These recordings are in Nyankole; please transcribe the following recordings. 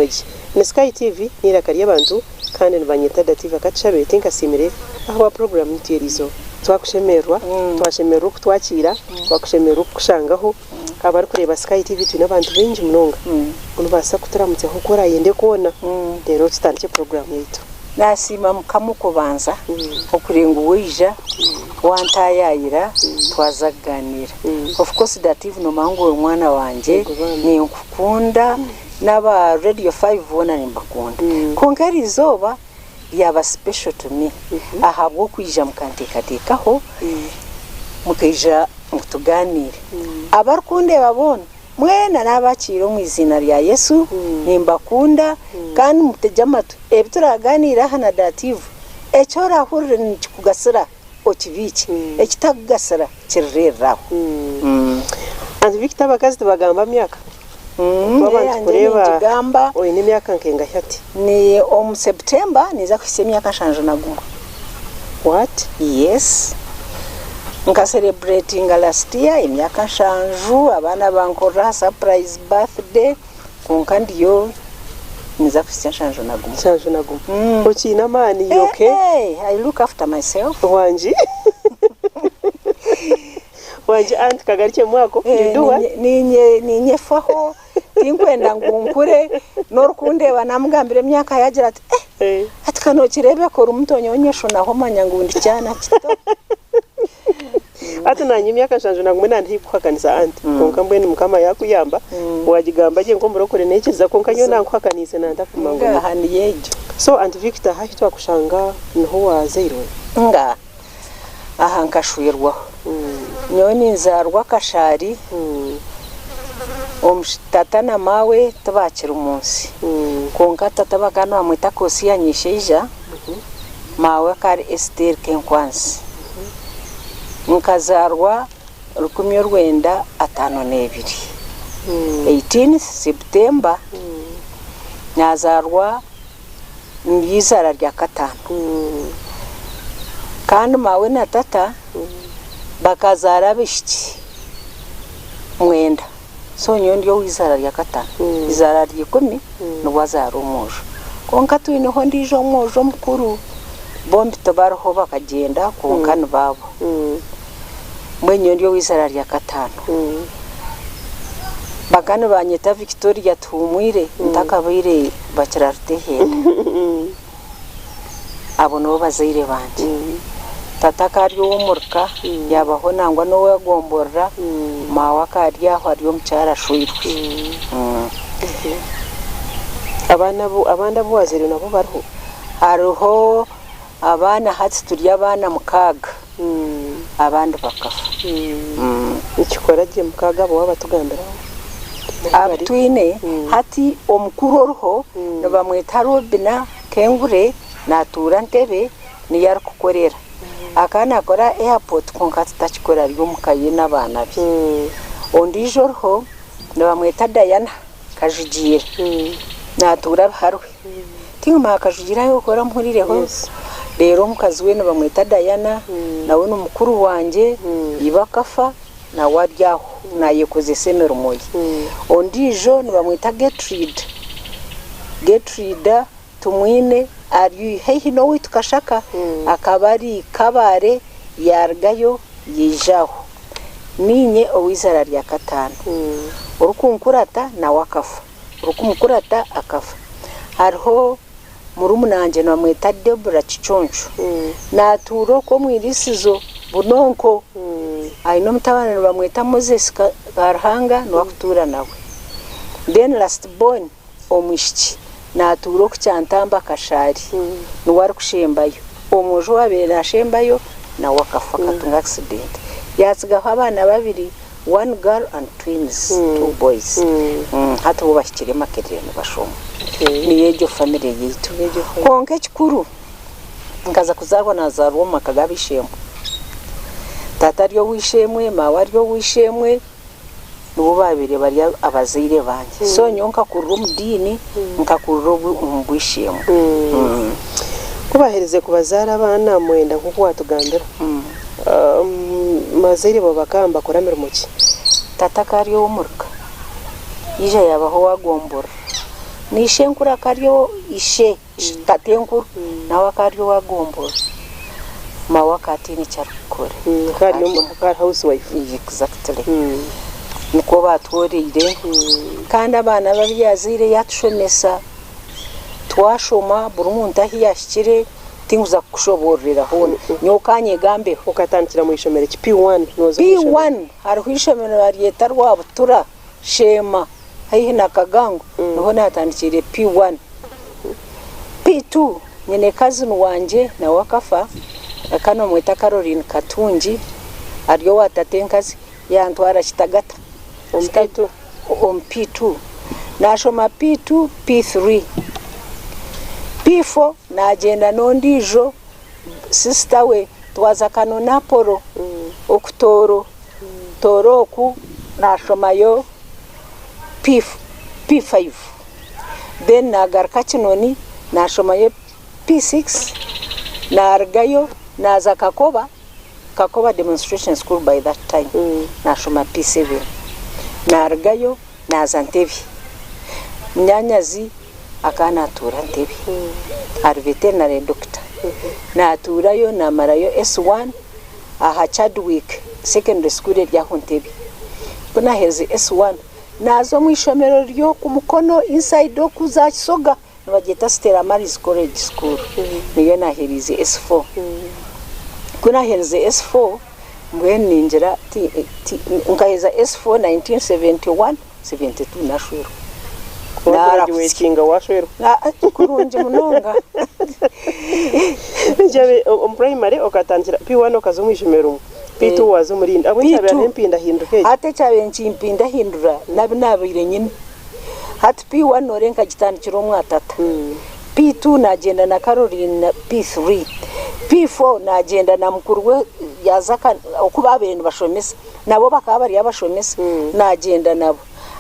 gye. Ni Sky TV n'eiraka ry'abantu kandi nibanyeta Dativa Katushabe tinkasiimire ahabwa puroguraamu yaitu y'eriizooba. Twakushemererwa, twashemererwa okutwakiira, twakushemererwa okukushangaho. Abarikureeba Sky TV twine abantu baingi munonga. Nobaasa kuturamutsyaho oku orayende kwona reero tutandikye puroguraamu yaitu. Nasiima Mukama okubanza okurenga ngu waija wantaayaayira twaza kugaaniira. Of course Dative noomanya ngu ori mwana wangye, ninkukunda n'aba Radio Five boona nimbakunda. Kwonka eri izooba ryaba special to me ahabw'okwija mukanteekateekaho mukaija ngu tugaaniire. Abarikundeeba boona Mwena naabakiira omu iziina rya Yesu, nimbakunda, kandi mutegye amatu. Ebi turaaganiire aha na Dative, eki oraahurire nikikugasira, okibiikye, ekitakugasira kirireerere aho. Aunty Victor abakazi tibagamba myaka? Twaba Eyangye nitukureeba ningigamba. oine emyaka nkengahi hati? Ni omu September ninza kuhitsya emyaka 71. What? Yes. Nka celebratinga last year emyaka 70 abaana bankorera aha surprise birthday kwonka ndiyo ninza kuhitsya 71. 71. Okiine amaani you okay? Eh eh I look after myself. Wangi. Wangi aunt kagarukyemu ako you do what? Ninye ninyefaho Tinkwenda ngu nkure, n'orikundeeba naamugambira emyaka yaagira ati, Eh, hati ka nookireebeka ori muto nyowe nyeshunaho omanya ngu ndi kyana kito. Hati naanye emyaka 71 naaba ndi haihi kukuhakanisa anti, kwonka mbwenu Mukama yaakuyamba waagigamba gye nk'omurokore naikiriza kwonka nyowe naankuhakaniise naantakuma ngu Ngaaha niyo egyo. So Aunty Victor haahi twakushanga niho waazairwe? Ngaaha. Aha nkashwerwaho. Nyowe ninzaarwa Kashaari, tata na maawe tibakiri omu nsi. Kwonka tata bakaba nibamweta Kosiya Nyishaija, maawe akaba ari Esiteeri Kenkwanzi. Nkazaarwa 1952, 18th September, nazaarwa ndi eizaara rya kataano. Kandi maawe na tata bakazaara abaishiki mwenda. So nyowe ndi ow'eizaara rya kataano. Eizaara rya ikumi nibwo azaara omwojo. Kwonka twineho ondiijo omwojo omukuru, bombi tibariho bakagyenda kwonka nibaabo. Mbwenu nyowe ndi ow'eizaara rya kataano. Bakaba nibanyeta Victoria Tuhumwire ntakabaire Bakira Rutehenda. Abo nibo bazaire bangye. Tata akaba ari ow'omurika yaabaho nangwa n'ow'egomborora, maawe akaba ari aho ari omukyara ashweirwe. Abandi abu waazaire nabo bariho? Hariho Abaana hati turi abaana mukaaga abandi bakafa. Nikikora gye mukaaga abo waabatugambiraho ahu Abu bari? twine hati omukuru oriho nibamweta Robina Kengure naatuura Ntebe niyo arikukorera. Akaba naakora aha airport kwonka hati takikora ari omuka ye n'abaana be. Ondiijo oriho nibamweta Diana Kajugiire naatuura Biharwe. Tingumanya Kajugiire ahu arikukora muhurireho. Reero omukazi we nibamweta Diana nawe ni mukuru wangye, iba akafa nawe ari aho naayekozesa emirimo ye. Ondiijo nibamweta Gertrude, Gertrude tumwine ari haihi n'owaitu Kashaka akaba ari Kabale yaarugayo yaija aho. Niinye ow'eizaara rya kataano. Orikunkurata nawe akafa, orikumukurata akafa. Hariho murumuna wangye nibamweta Deborah Kiconco, naatuura okwo omu iriisizo Bunonko. Aine omutabani nibamweta Moses Karuhanga niwe arikutuura nawe. Then last born omwishiki naatuura oku Kyantamba Kashaari niwe arikushembayo. Omwojo owaabaire naashembayo nawe akafa akatunga accident. Yaatsigaho abaana babiri one girl and twins, two boys. Hati bo bahikire Makerere nibashoma. Niyo egyo family yaitu. Kwonka ekikuru nkaza kuzaarwa naazaarwa omu maka g'ab'eishe-emwe. Taata ari ow'eishe-emwe, maawe ari ow'eishe-emwe. Nibo baabaire bari abazaire bangye. So nyowe nkakurira omu diini, nkakurira omu bwishemwe. Ku baaherize kubazaara abaana mwenda nk'oku waatugambira, abazaire baawe bakaba nibakora mirimo ki? Tata akaba ari ow'omurika, yaija yaabaho owaagomborora. Na ishenkuru akaba ari ishe, tatenkuru nawe akaba ari owa gomborora. Maawe akaba ataine eki arikukora. Akaba ari house wife. Exactly. Nikwo baatworeire. Kandi abaana be abu yaazaire yaatushomesa, twashoma buri muntu ahu yaahikire, tinkuza kukushoboororera hoona. Nyowe ka nyegambeho. Okatandikira mu ishomero ki? P1 nooza omu ishomero? P1 hariho eishomero nibaryeta Rwabutura, Sheema. Haihi na Kagango niho naatandikiire P1. P2 nyine cousin wangye nawe akafa akaba nibamweta Caroline Katungi ari owa tatenkazi yantwara Kitagata Omu P2? Omu P2. Naashoma P2, P3. P4 naagyenda n'ondiijo sister we twaza Kanoni Apollo oku Tooro, Tooro oku naashomayo P5 then nagaruka Kinoni nashomayo P6 narugayo naza Kakoba, Kakoba demonstration school by that time nashoma P7 narugayo naza Ntebe. Munyanyazi akaba natuura Ntebe ari veterinary doctor natuurayo namarayo S1 aha Chadwick secondary school eri aho Ntebe. Ku naaherize S1 naaza omu ishomero ry'oku Mukono inside oku za Kisoga nibagyeta Stella Maris College School niyo naaheriize S4. Ku naaherize S4 mbwenu ningira nkaheza S4 1971, 72 naashwerwa. Waagurajuwetinga waashwerwa? Kurungi munonga. Omu primary okatandikira P1 okaza omu ishomero. Beitu waaza omu rindi, ahabw'enki Beitu haabaire hariho empindahinduka egi? Hati ekyabaire nikimpindahindura n'abi naabaire nyine. Hati P1 noreeba nkagitandikira omwa tata, P2 naagyenda na Caroline na P3, P4 naagyenda na mukuru we yaaza oku baabaire nibashomesa nabo bakaba bari abashomesa naagyenda nabo.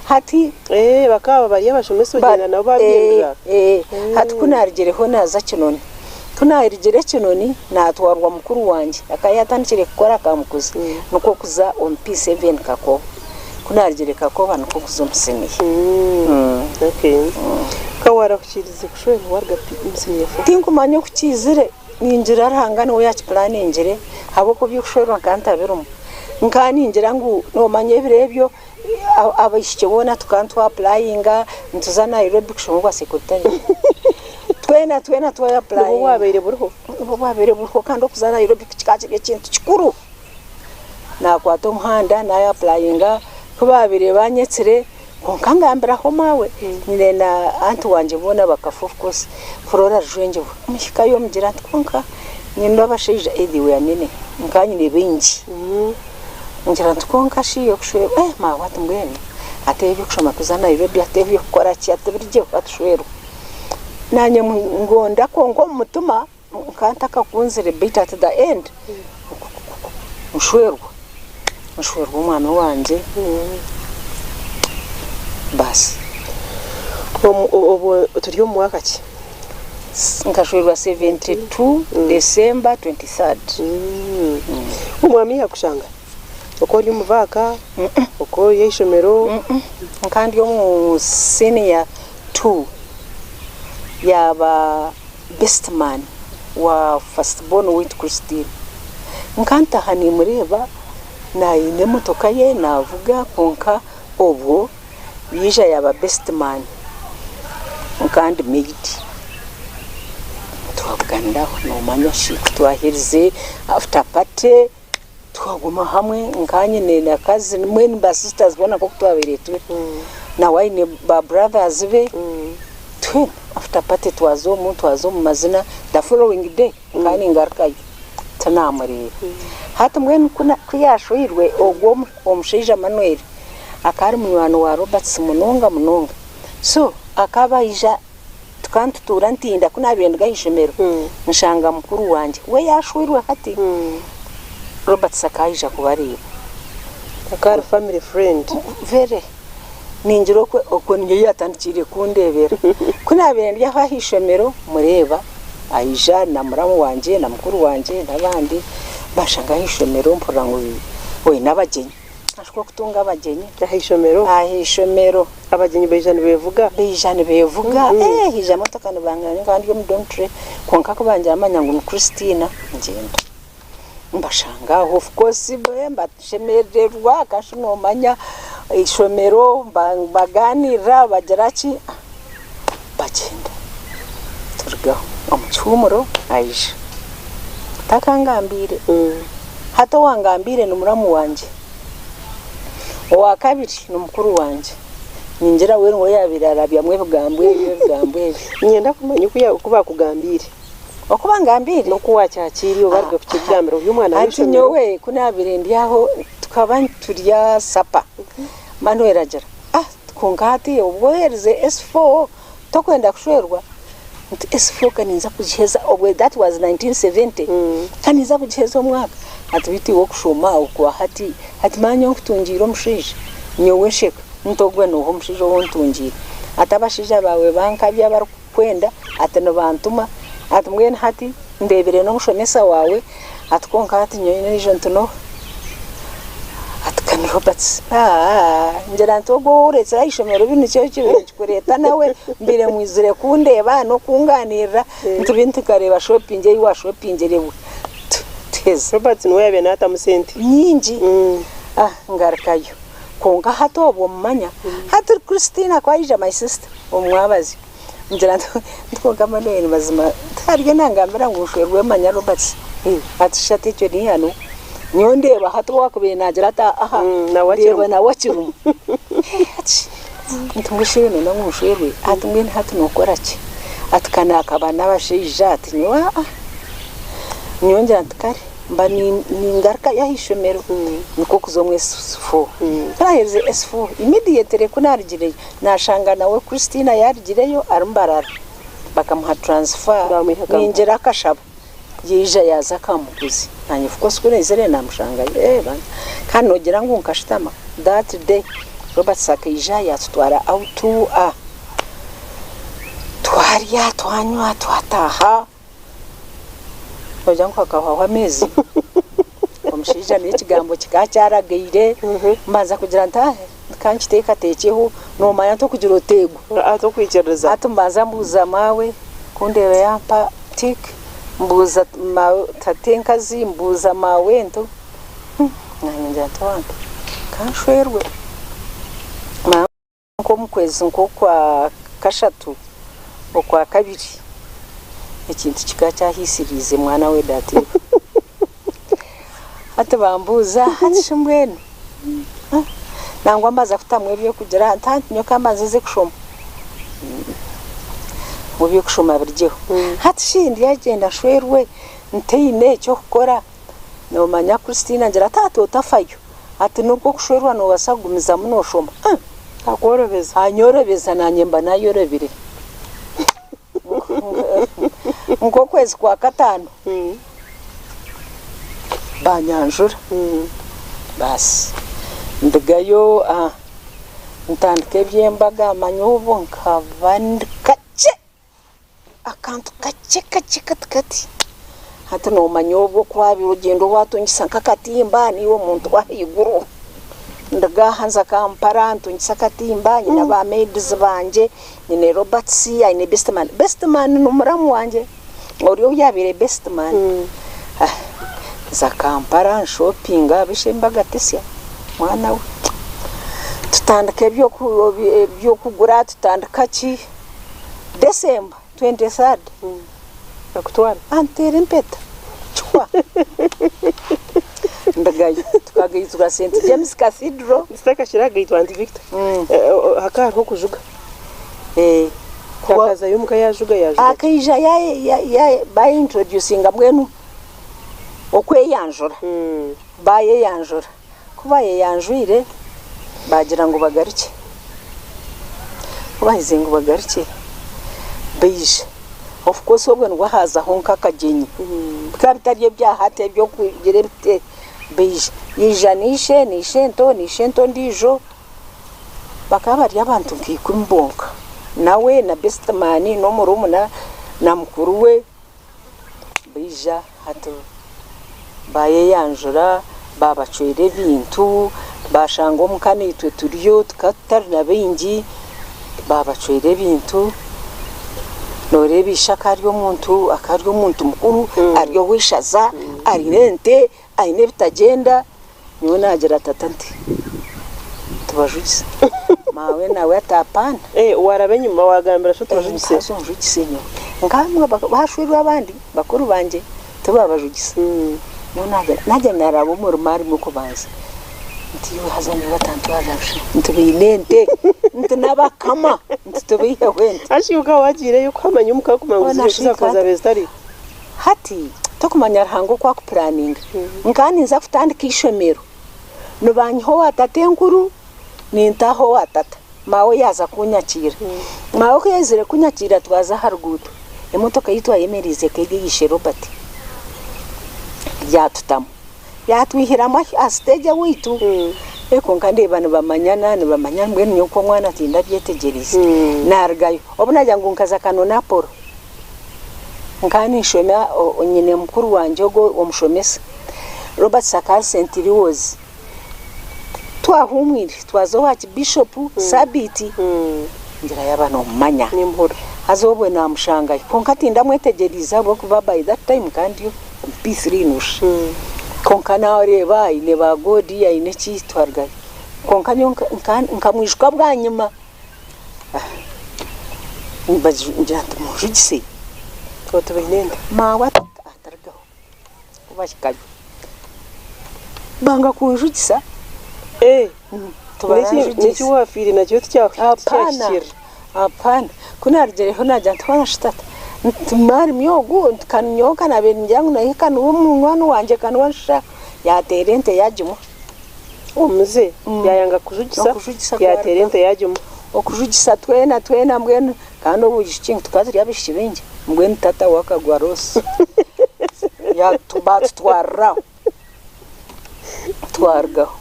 Hati. Ee, bakaba bari abashomesa ogyenda nabo baabihindura? Ee, hati ku naarugireho naaza Kinoni. Ku naarugire Kinoni naatwarwa mukuru wangye akaba yaatandikire kukora akamukuzi nikwo kuza omu P7 Kakoba. Ku naarugire Kakoba nikwo kuza omu siniya. Okay. Ka waarahukiirize kushwerwa waaruga omu siniya four? Tinkumanya oku kiizire, ningira Ruhanga niwe yaakipulaaningire ahabw'okuba eby'okushwerwa nkaba ntabirimu. Nkaba ningira ngu noomanya ebiro ebyo Abaishiki boona tukaba nitwa apurayinga nituza Nairobi kushoma obwa sekuritare. Twena twena twa Nibwo apurayinga. bwabaire buriho? Nibwo bwabaire buriho kandi okuza Nairobi kikaba kiri ekintu kikuru. Naakwata omuhanda naaya apurayinga, ku baabaire banyetsire kwonka ngambiraho maawe nyine na anti wangye boona bakafa of course Flora Rujwengyebwa. Muhikayo mugira nti kwonka nyine abashaija they were many, nkaba nyine baingi. Ngira nti kwonka shi okushwerwa eh maawe ati mbwenu ati eby'okushoma kuza Nairobi ati eby'okukora ki ati biri ati shwerwa. Naanye ngonda kwonka omu mutima nkaba ntakakunzire beitu at the end nshwerwa, nshwerwa omwami wangye baasi. Obwo turi omu mwaka ki? Nkashwerwa 72 December 23rd. Omwami yakushanga oku ori omu vaaka, oku ori aha ishomero? Nkaba ndi omu senior 2 yaaba best man wa first born waitu Christine. Nkaba ntaaha nimureeba naine emotoka ye naavuga kwonka obwo yaija yaaba best man nkaba ndi maid. Twabuganira aho noomanya shi ku twaherize after party twaguma hamwe nkaba nyine na cousin mbwenu ba sisters boona nk'oku twabaire turi nawe aine ba brothers be twena after party twaza omu twaza omu mazina the following day nkaba ningarukayo tinamureeba. Hati mbwenu ku yaashweirwe ogwo omushaija Manuel akaba ari munywani wa Roberts munonga munonga so akaba aija tukaba nitutuura ntinda ku naabaire nduga aha ishomero nshanga mukuru wangye we yaashweirwe hati Roberts akaba aija kubareeba. Akaba ari family friend. Very. Ningira okwo okwo niyo yaatandikiire kundeebera. Ku naabaire ndi aho aha ishomero mureeba aija na muramu wangye na mukuru wangye n'abandi banshanga aha ishomero mpurira ngu oine abagyenyi. Ashuka okutunga abagyenyi. Aha ishomero? Aha ishomero. Abagyenyi baija nibeevuga? Baija nibeevuga. Ee, haija motoka nibangana nkaba ndi omu dormitory kwonka ku bangira bamanya ngu ni Christina ngyenda. Mbashanga aho of course mbashemererwa kasha noomanya eishomero mbaganirira bagira ki, bagyenda. Turugaho omu kihuumuro aija takangambiire. Hati owangambiire ni muramu wangye, owa kabiri ni mukuru wangye. Ningira we niwe yaabaire arabyamu ebigambo ebyo ebigambo ebyo. Niinyenda kumanya oku baakugambiire. Oku bangambiire? N'oku waakyakiire obu baaruga kukikugambira ori omwana Hati w'eishomero. nyowe ku naabaire ndi aho tukaba niturya sapa, Manuel agira, Ah kwonka hati obu oherize S4 Tokwenda kushwerwa? Nti S4 ka ninza kugiheza obwe that was 1970 ka ninza kugiheza omwaka. Ati beitu iwe okushoma okwa hati, ati manya nyowe nkutungiire omushaija? Nyowe nsheka nti ogwe nooha omushaija ou ontungiire? Ati abashaija baawe bankabi abarikukwenda ati nibantuma, ati mbwenu hati ndeebire n'omushomesa waawe Ati kwonka hati nyowe n'ondiijo nti n'oha? Ati ka ni Roberts. Aa ngira nti ogwo ou oreetsire aha ishomero binu nikyo kibaire nikikureeta nawe mbaire mwizire kundeeba n'okungaaniirira nti binu nkareeba shopping ei waashopingire bwe tuheza. Roberts niwe yaabaire naatamu sente? Nyingi. Ah ngarukayo. Kwonka hati obwo mumanya, hati Christina ku aija my sister omwabazyo. Ngira nti kwonka mbwenu mazima tihariyo nangambira ngu nshwerwe manya Robert ati shi hati ekyo nihano nyowe ndeeba hati owakubaire naagira ati aha ndeeba nawe akirimu nti mbwenu shi noyenda ngu nshwerwe ati mbwenu hati nokora ki ati ka nakaba n'abashaija ati nyowe aa nyowe ngira nti kare Mba ningarukayo aha ishomero nikwo kuza omu S4. Ku naaherize S4, immediately ku naarugireyo naashanga nawe Christina yaarugireyo ari Mbarara bakamuha transfer ningira akashaba yaija yaaza Kamukuzi. Naanye of course ku naizire naamushangayo eh bana kandi noogira ngu nkashutama that day Roberts akaija yaatutwara out twarya twanywa twataaha. Noogira ngu hakahwaho ameezi, omushaija n'ekigambo kikaba kyaragaire, mbanza kugira nti ah ka nkiteekateekyeho, noomanya tokugira oteegwa. Tokwikiriza. Hati mbanza mbuuza maawe, ku ndeeba yampa tick, mbuuza tatenkazi, mbuuza maawento, naanye ngira nti owange ka nshwerwe. Nk'omu kwezi nk'okwa kashatu, okwa kabiri, ekintu kikaba kyahiisiriize mwana we Dativa. Hati bambuuza, hati shi mbwenu? Nangwa mbanza kutamu eby'okugira nti hati nyowe ka mbanze nze kushoma. Ngu eby'okushoma birugyeho. Hati shi ndyagyenda nshwerwe ntaine ky'okukora? Noomanya Christine angira ati, Ati otafayo, ati n'obu okushwerwa noobaasa kugumizamu nooshoma. Akworobeza. Anyorobeza naanye mba naayorobire. Nk'okwezi kwa kataano baanyanjura. Baasi ndugayo ntandika eby'embaga manya obwo nkaba ndi kakye. Akantu kakye kakye kati kati hati noomanya obwo ku waabaire ogyenda waatungisa nk'akatimba niiwe omuntu w'ahaiguru. Nduga aha nza Kampala ntungisa akatimba nyine ba maids bangye, nyine Roberts, aine best man, best man ni muramu wangye ori ou yaabaire best man. Nza Kampala nshopinga busha embaga tesya mwana we. Tutandika eby'okugura tutandika ki. December 23rd Akutwara. Anteera empeta kihwa ndugayo tukagaitwa St James Cathedral. Tutakakira agaitwa Aunty Victor. Hakaba hariho okujuga. Akazayo omuka yajuga yajuga ki? Akaija ba introducinga mbwenu okweyanjura bayeyanjura. Ku baayeyanjwire, baagira ngu bagarukye. Ku baahize ngu bagarukye, baija. Of course obwo nibwo haazaho nk'akagyenyi. Bikaba bitari ebya hati eby'okugira ebite, baija. Yaija na ishe, na ishento, na ishento ondiijo. Bakaba bari abantu nka ikumi bonka. Nawe na best man n'omurumuna na mukuru we. Baija hati bayeyanjura, Baabacwera ebintu, baashanga omuka naitwe turiyo tukaba tutari na baingi, baabacwera ebintu. Nooreeba ishe akaba ari omuntu akaba ari omuntu mukuru, ari ow'eishaza, aine ente, aine ebitagyenda. Nyowe naagira tata nti, Tubajugise. Maawe nawe ati, Apaana. Waaraba enyima waagambira sho tubajugise? Haza onjugise nyowe. Nkamwe baashwerwa abandi bakuru bangye tibabajugisa. Nyowe naagira naagira naaraba omurimo arimu okubanza nti iwe haza niiwe batantwarira busha nti baine ente nti n'abakama nti tubaiheho ente. Haza iwe okaba waagiireyo kuhamanya omuka kumanya ngu ziri kuza kuba zaabaire zitari. Hati tokumanya Ruhanga oku akupuraninga. Nkaba ninza kutandika eishomero, nibanyiha owa tata enkuru nintaaha owa tata. Maawe yaaza kunyakiira. Maawe ku yaizire kunyakiira twaza aha ruguuto, emotoka ei twayemereize ekaba eri eya Ishe Robert. Yaatutamu, yaatwihiramu aha siteegi owaitu. Kwonka ndeeba nibamanyana, nibamanyana mbwenu nyowe nk'omwana tindabyetegyereize. Naarugayo, obu naagira ngu nkaza Kanoni Apollo. Nkaba ninshoma nyine mukuru wangye ogwo omushomesa Robert Sakari St Leos. Twahumwire twaza owa Archbishop sabiiti ngira yaaba nomumanya haza obwe namushangayo kwonka tindamwetegyereize ahabw'okuba by that time nkaba ndi omu P3 nosha kwonka nareeba aine ba God aine ki twarugayo kwonka nyowe nkamwijuka bwanyima. Ngira nti munjugise Oti baine ente. Maawe atarugaho ku bahikayo banga kunjugisa. N'eki waafiire nakyo tikyahikirira. Apaana, ku naarugireho naagira nti hoona shi tata nti mwarimu ogu nti ka nyowe ka naabaire ningira ngu naihika niwe munywani wangye ka niwe nshusha yaateera ente yaagimuha. Omuze yaayanga kujugisa, yaateera ente yaagimuha. Okujugisa twena twena mbwenu kandi obwishiki tukaba turi abaishiki baingi mbwenu tata we akagwa roosi baatutwarira aho twarugaho.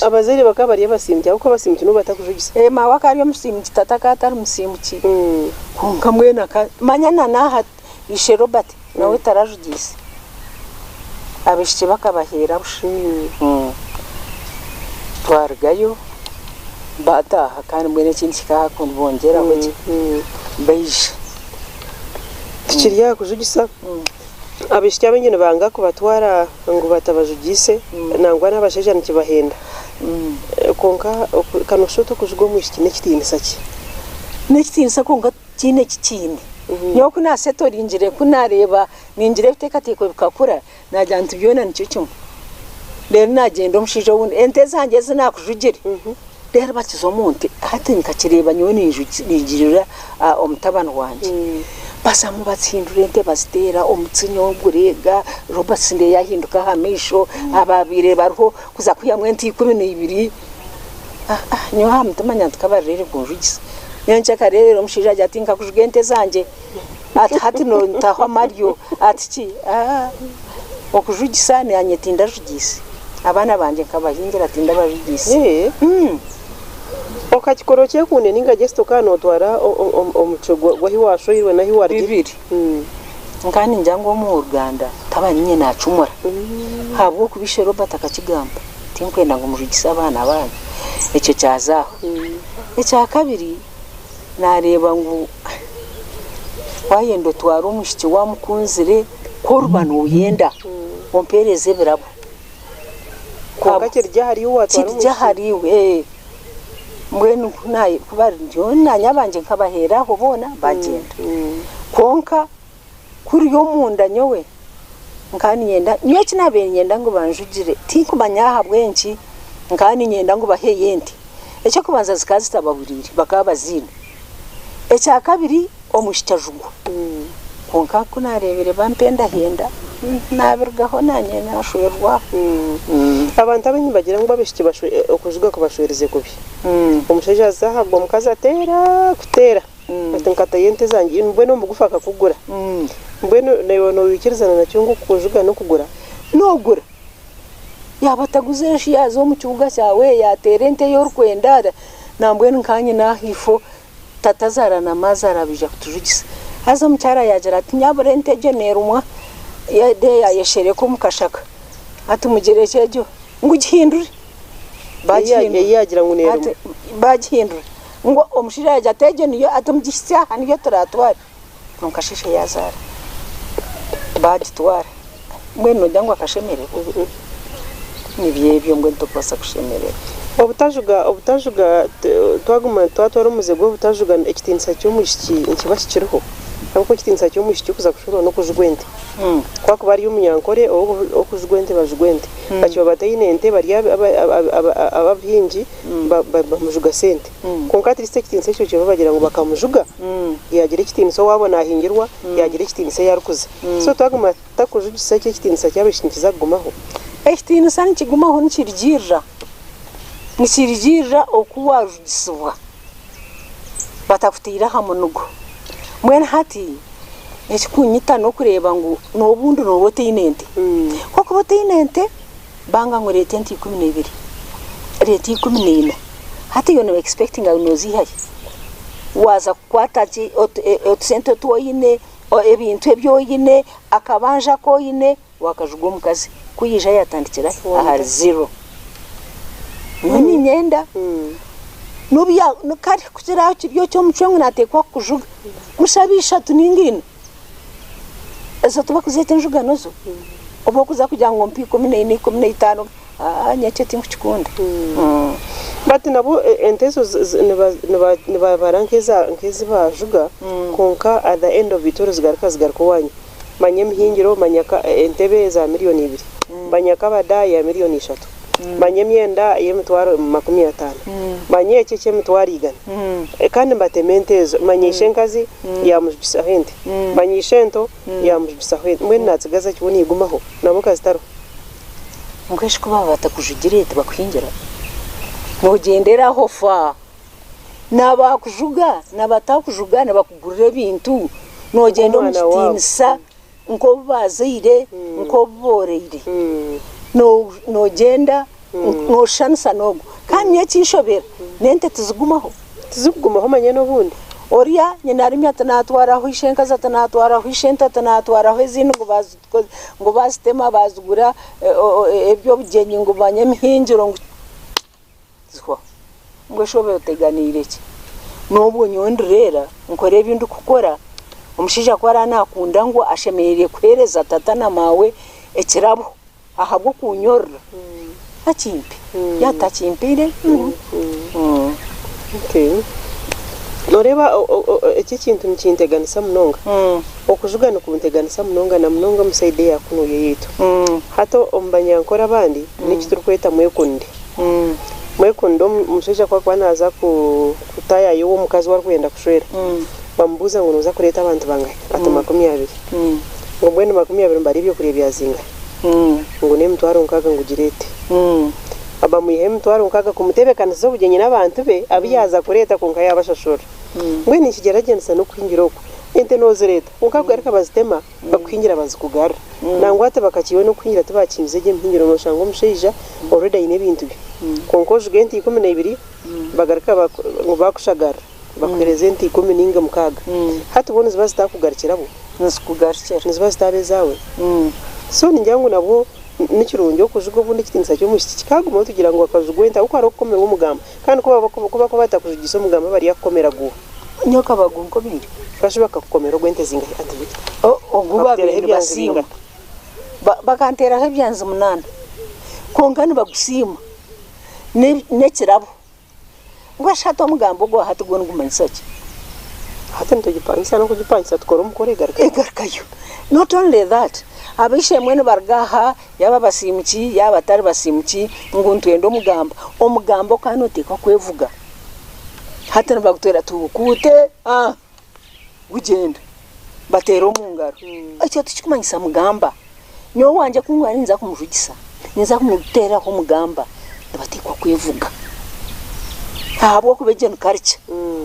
Abazaire bakaba bari abasiimuki ahabw'okuba abasiimuki nibo batakujugisa. Maawe akaba ari omusiimuki tata akaba atari musiimuki kwonka mbwenu manya na n'aha ishe Robert nawe tarajugiise. Abaishiki bakabaheera busha. Twarugayo baataaha kandi mbwenu ekindi kikaaha kubongyeraho gye baija. Tukiri aha kujugisa, abaishiki abaingi nibanga kubatwara ngu batabajugiise nangwa n'abashaija nikibahenda. Kwonka ka nooshusha oti okujuga omwishiki n'ekitiinisa ki? N'ekitiinisa kwonka tihaine eki kiine. Nyowe ku naasetoringire, ku naareeba ningira ebiteekateeko bikakura, naagira nti byona nikyo kimwe. Reero naagyenda omushaija owundi, ente zangye ezi naakujugire, reero bakiza omu nte. Hati nkakireeba nyowe ningirira omutabani wangye. Bazamu bazihindura ente baziteera omutsinyo gureega, Robert ndeeba yaahinduka aha maisho, abaabaire bariho kuza kwihamu ente 12. Nyowe aha mutima ngira nti kabareere kunjugisa. Nyenkya kare reero omushaija agira ati nkakujuga ente zangye, ati hati nontaho amaryo, ati ki, okujugisa nanye tindajugiise, abaana bangye nkabahingira tindabajugiise. Okakikora okyekunde ninga just okaba notwara omucwe gw'ahi washweirwe n'ahi warugire? Bibiri. Nkaba ningira ngu ow'oruganda taba niinye naacumura ahabw'okuba ishe Robert akakigamba, tinkwenda ngu mujugise abaana baanyu. Ekyo kyaza aho. Ekya kabiri, naareeba ngu waayenda otware omwishiki waamukunzire, ku oriba nooyenda ompeereze ebirabo. Kwonka kirigye ahariiwe waatwara Kirigye omwishiki. ahariiwe. Mbwenu ku nyowe naanye abangye nkabaheera aho boona baagyenda. Kwonka kuriya omunda nyowe nkaba niinyenda, nyowe eki naabaire niinyenda ngu banjugire tinkumanya ahabw'enki nkaba niinyenda ngu baheyo ente. Eky'okubanza zikaba zitabahuriire bakaba baziine. Ekyakabiri omwishiki ajugwa. Kwonka ku naareebire bampendahenda, naabirugaho naanye naashwerwa. Abantu abaingi nibagira ngu abaishiki okujuga kubashwerize kubi. Omushaija aza aha agwa omukazi ateera kuteera ati nkatayo ente zangye mbwenu omu bugufu akakugura. Mbwenu naiwe noikirizana nakyo ngu okujuga n'okugura? Noogura. Yaaba ataguza enju yaaza omu kibuga kyawe yaateera ente ei orikwenda nambwenu nkaanye n'ahaifo Tatazaara na maazaara baija kutujugisa. Haza omukyara yaagira ati, Nyabura ente egyo neerumwa, de yaayeshereka omu kashaka. Ati mugirekye egyo ngu gihindure. Bagihindura. Ei yaagira ngu neeruma. Ati bagihindura. Ngu omushaija yaagira ati egyo niyo ati mugihitsye aha niyo turaatware. Kwonka shi ishe yaazaara. Baagitwara. Mbwenu noogira ngu akashemererwa? Nibyo ebyo mbwenu torikubaasa kushemererwa. Obutajuga obutajuga twaguma twatwara omuze gw'obutajuga ekitiinisa ky'omwishiki nikiba kikiriho ahabw'okuba ekitiinisa ky'omwishiki okuza kushwerwa n'okujugwa ente. Ku akuba ari omunyankore ow'okujugwa ente bajugwa ente. Bakiba bataine ente bari abahingi bamujuga sente. Kwonka at least ekitiinisa ekyo kiriho bagira ngu bakamujuga yaagira ekitiinisa owaabo naahingirwa, yaagira ekitiinisa ei arikuza. So twaguma tutakujugisa ekyo ekitiinisa ky'abaishiki nikiza kugumaho? Ekitiinisa nikigumaho nikirugiirira, nikirugiirira oku waajugisibwa batakutaire aha munigo. Mbwenu hati ekikunyita n'okureeba ngu n'obundi nooba otaine nte. Ku orikuba otaine nte, banga ngu reeta ente 12, reeta 14. Hati iwe nooba expectinga ngu nooziiha hi? Waaza kukwata ki otusente otu oine, ebintu ebi oine, akabanja aku oine, waakajuga omukazi. Ku yaija yaatandikira hi? Ahari zero. Nyowe niinyenda n'obu ya kare ku kiraabe kiri eky'omucwe ngu naateekwa kukujuga, mushabe ishatu nainga ina. Ezo tibarikuzeeta enjugano zo? Obu orikuza kugira ngu ompe 14, 15, aa nyowe ekyo tinkukikunda. But nabwo ente ezo nibabara nk'ezi baajuga kwonka at the end of it all zigaruka zigaruka owaanyu. Manya emihingiro, manya entebe eza miriyoni ibiri, manya kabada ya miriyoni ishatu, manya emyenda y'emitwaro 50, manya eki eky'emitwaro igana. Kandi nibatema ente ezo, manya ishenkazi yaamujugisaho ente, manya ishento yaamujugisaho ente. Mbwenu naatsigaza ki? Weena eigumaho na mukazi tariho. Mbwenu shi ku baaba batakujugire tibakuhingira? Noogyendera aho fa. Naabakujuga naabatakujuga nibakugurira ebintu, noogyenda omu kitiinisa nk'obu baazaire, nk'obu booreire. Noogyenda nooshushanisa n'ogwo. Kandi nyowe ekinshobera, n'ente tizigumaho. Tizikugumaho manya n'obundi. Oriya nyina arimi ati naatwaraho ishenkazi ati naatwaraho ishente ati naatwaraho ezindi ngu baazitema baazigura eby'obugyenyi ngu manya emihingiro ngu. Zihwaho. Mbwenu shi obe oteganiire ki? N'obwo nyowe ndireera nkore ebi ndikukora, omushaija ku araabe naakunda ngu ashemereire kuheereza tata na maawe ekirabo ahabw'okunyorora, akimpe. Yaaba atakimpaire, Okay. Nooreeba eki ekintu nikinteganisa munonga. Okujuga nikunteganisa munonga na munonga omu sayidi eya kunuya eyaitu. Hati omu banyankore abandi n'eki turikweta mwekunde. Mwekunde omushaija ku arikuba naaza kutaayaaya ow'omukazi ou arikwenda kushwera, bamubuuza ngu nooza kureeta abantu bangahi? Ati 20. Ngu mbwenu 20 nibarya ebyokurya bya zingahi? Ngu n'emitwaro 60 ngu gireete. Bamwihaho emitwaro 60 kumutebeekanisiza obugyenyi n'abantu be abu yaaza kureeta kwonka yaabashashura. Mbwenu nikigyeragyeranisa n'okuhingira okwo. Ente noozireeta kwonka kugaruka bazitema bakuhingira bazikugarura. Nangwa hati bakakiiwe n'okuhingira tibakihingiza egyo emihingiro nooshanga omushaija already aine ebintu bye. Kwonka ojuga ente 12 bagaruka ngu baakushagarira bakuheereza ente ikumi nainga mukaaga. Hati bwo niziba zitaakugarukira bwo? Nizikugarukira. Niziba zitaaba ezaawe? So ningira ngu nabwo ni kirungi okujuga obundi ekitiinisa ky'omwishiki kikaagumaho tugira ngu akajugwa ente ahabw'okuba hariho okukomerwa omugamba kandi ku bakuba batakujugiise omugamba baryakukomera guuha. Nyowe kabagunkomeire. Bashi bakakukomera ogw'ente zingahi Aunty Victor? Ogu babaire Bakuteraho ebyanzi nibasiima. bingahi? Bakanteraho ebyanzi munaana kwonka nibagusiima n'ekirabo. Mbwenu shi hati omugambo ogwa hati gwo nigumanyisa ki? Hati nitugipangisa n'okugipangisa tukore omukoro egarukeyo. Egarukayo. Not only that, ab'eishe-emwe nibaruga aha yaaba basiimuki yaaba batari basiimuki ngu nitwenda omugamba. Omugamba okaba nooteekwa kwevuga. Hati nibagutwera tugukuute gugyenda. Bateera omu ngaro. Ekyo tikikumanyisa mugamba. Nyowe owangye ku nkuba ninza kumujugisa, ninza kumuteeraho omugamba, nibateekwa kwevuga. Ahabw'okuba egyo ni culture.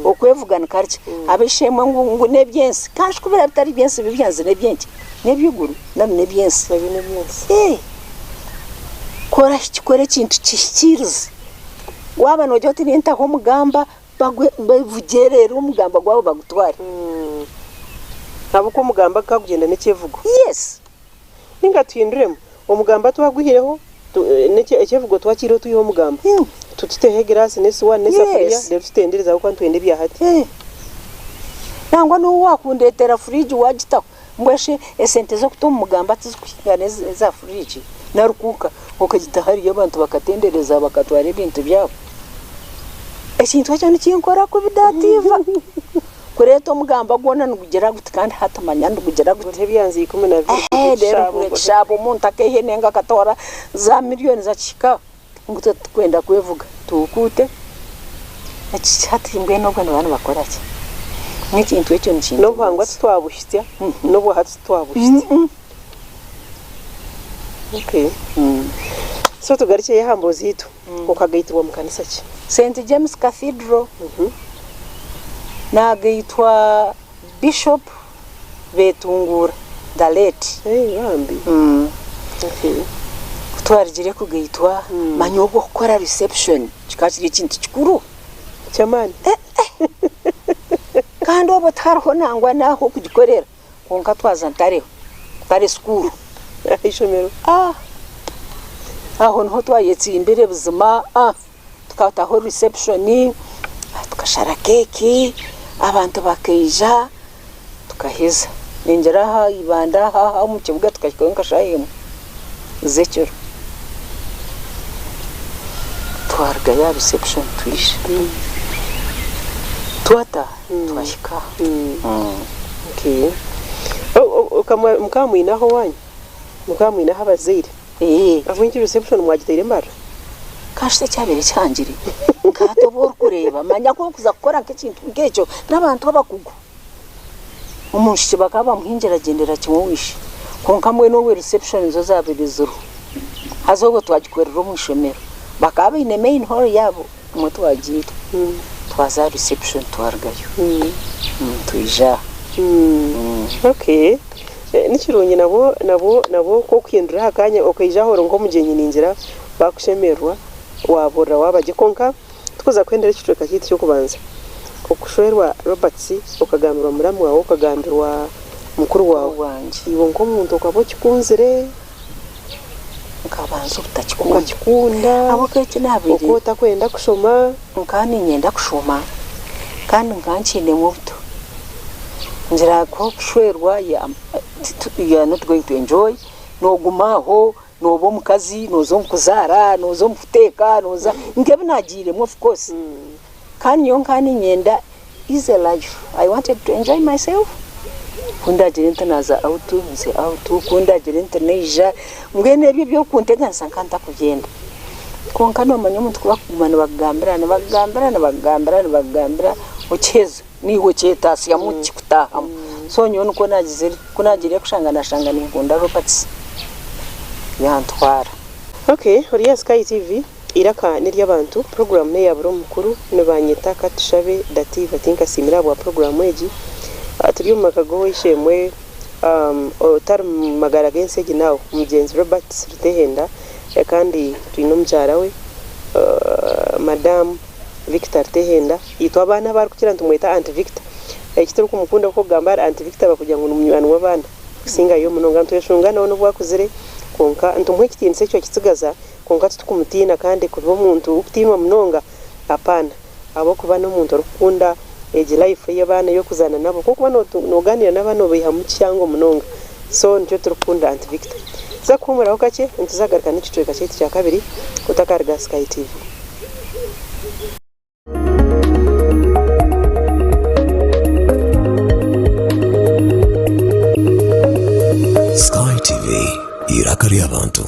Okwevuga ni culture. Ab'eishe-emwe ngu ngu n'eby'ensi. Kandi shi ku biraabe bitari by'ensi ebi ebyanzi n'eby'enki? N'eby'eiguru nari n'eby'ensi? Ebyo n'eby'ensi. Ee. Kora kora ekintu kihikiirize. Waaba noogira oti nintaho omugamba, Bavugyerere omugamba gwabo bagutware. Ahabw'okuba omugamba gukaba gugyenda n'ekyevugo. Yes. Ninga tuhinduremu. Omugamba twagwihireho, ekyevugo twakiireho twiheho omugamba. Tututeho egiraasi n'esuwaani n'esafuriya reero tutendereze ahabw'okuba nitwenda ebya hati. Nangwa n'obu waakundeetera furiigi waagitaho, mbwenu shi esente z'okuta omu mugamba tizikuhingana eza furiigi nari kuuka okagita hariya abantu bakatendereza bakatwara ebintu byabo? Ekintu ekyo nikinkora kubi daatiiva. Kureeta omugamba gwona nigugira guti kandi hati manya nigugira guti. Guriho ebyanzi 12 Reero ekishaabo omuntu akaiha enengo akatwara za miriyoni zakihika ngu itwe titukwenda kwevuga tukuute. Eki hati mbwenu obwo nibaba nibakora ki? N'ekintu ekyo nikintiinisa. N'obuhangwa titwabuhitsya, n'obwa hati titwabuhitsya. Okay. So tugarukyeyo aha mboozi yaitu. Okagaitirwa mu kanisa ki? Saint James Cathedral. Naagaitwa Bishop Betunguura the late. Hey, bambi. Okay. Ku twarugire kugaitwa, manya obwo kukora reception kikaba kiri ekintu kikuru. Ky'amaani. Kandi obwo tihariho nangwa n'ah'okugikorera. Kwonka twaza Ntare, Ntare school. Aha ishomero. Ah! Aho niho twayetsimbire buzima, ah! Tukataho reception, tukashara keeki, abantu bakaija, tukaheza. Ningira aha Ibanda aha aha omu kibuga tukahikayo nka shaaha emwe z'ekiro. Twarugayo aha reception twija. Twataaha twahika aha. Okay. Mukaba mwine aho owaanyu? Mukaba mwine aho abazaire? Ahabw'enki reception mwagiteire embara? Kasita ekyabaire kihangire nka hati obu orikureeba manya ku orikuza kukora nk'ekintu nk'ekyo n'abantu abakugu. Omwishiki bakaba bamuhingira agyendera kimwe owaishe kwonka mbwenu obwe reception zo zabaire ziriho haza obwo twagikorera omu ishomero bakaba baine main hall yaabo nimwo twagiire twaza aha reception twarugayo twija aha. Okay nikirungi nabwo nabwo nabwo ku okuhindura aha kanya okaija aho ori nk'omugyenyi ningira bakushemererwa waburira waaba gye kwonka Tukuza kuhendera ekicweka kyaitu ky'okubanza, okushwerwa Roberts okagambirwa muramu waawe okagambirwa mukuru waawe. Iwe nk'omuntu okaba okikunzire? Nkabanza obutakikunda. Okakikunda? Ahabw'okuba eki naabaire. Okaba otakwenda kushoma? Nkaba niinyenda kushoma kandi nkaba nkiinemu obuto. Ngira ku okushwerwa you are not going to enjoy, nooguma aho Nooba omukazi, nooza omu kuzaara, nooza omu kuteeka, nooza nk'ebi naagiiremu of course. Kandi nyowe nkaba niinyenda easy life, I wanted to enjoy myself. Ku ndaagire nti naaza out, nze out, ku ndaagire nti naija, mbwenu ebyo eby'okunteganisa nkaba ntakubyenda. Kwonka noomanya omuntu ku barikuguma nibakugambira, nibakugambira, nibakugambira, nibakugambira, okiheza naiwe okyetaasyamu kikutaahamu. So nyowe nikwo naagizire, ku naagiire kushanga naashanga ninkunda Roberts yantwara. Ok, ori aha Sky TV, eiraka n'ery'abantu, puroguraamu n'eya buri omukuru, nibanyeta Katushabe Dativa tinkasiimire ahabwa puroguraamu egi. Turi omu maka g'ow'eishe-emwe otari mu magara g'ensi egi naawe, omugyenzi Robert Rutehenda kandi twine omukyara we Madam Victor Rutehenda. Itwe abaana abu arikukira nitumweta Aunt Victor. Eki turikumukunda ku okugamba ahari Aunt Victor bakugira ngu ni munywani w'abaana kusingayo munonga. Nitweshunga nawe n'obu akuzire kwonka nitumuha ekitiinisa ekyo akitsigaza kwonka titukumutiina kandi kuba omuntu orikutiinwa munonga apaana ahabw'okuba n'omuntu orikukunda egi life ey'abaana ey'okuzaana nabo. Ku orikuba noogaaniira n'abaana obaihamu kihango munonga. So nikyo turikukunda Aunt Victor. Tuza kuhuumuraho kakye nituza kugaruka n'ekicweka kyaitu kyakabiri otakaruga aha Sky TV. Sky TV, eiraka ry'abantu.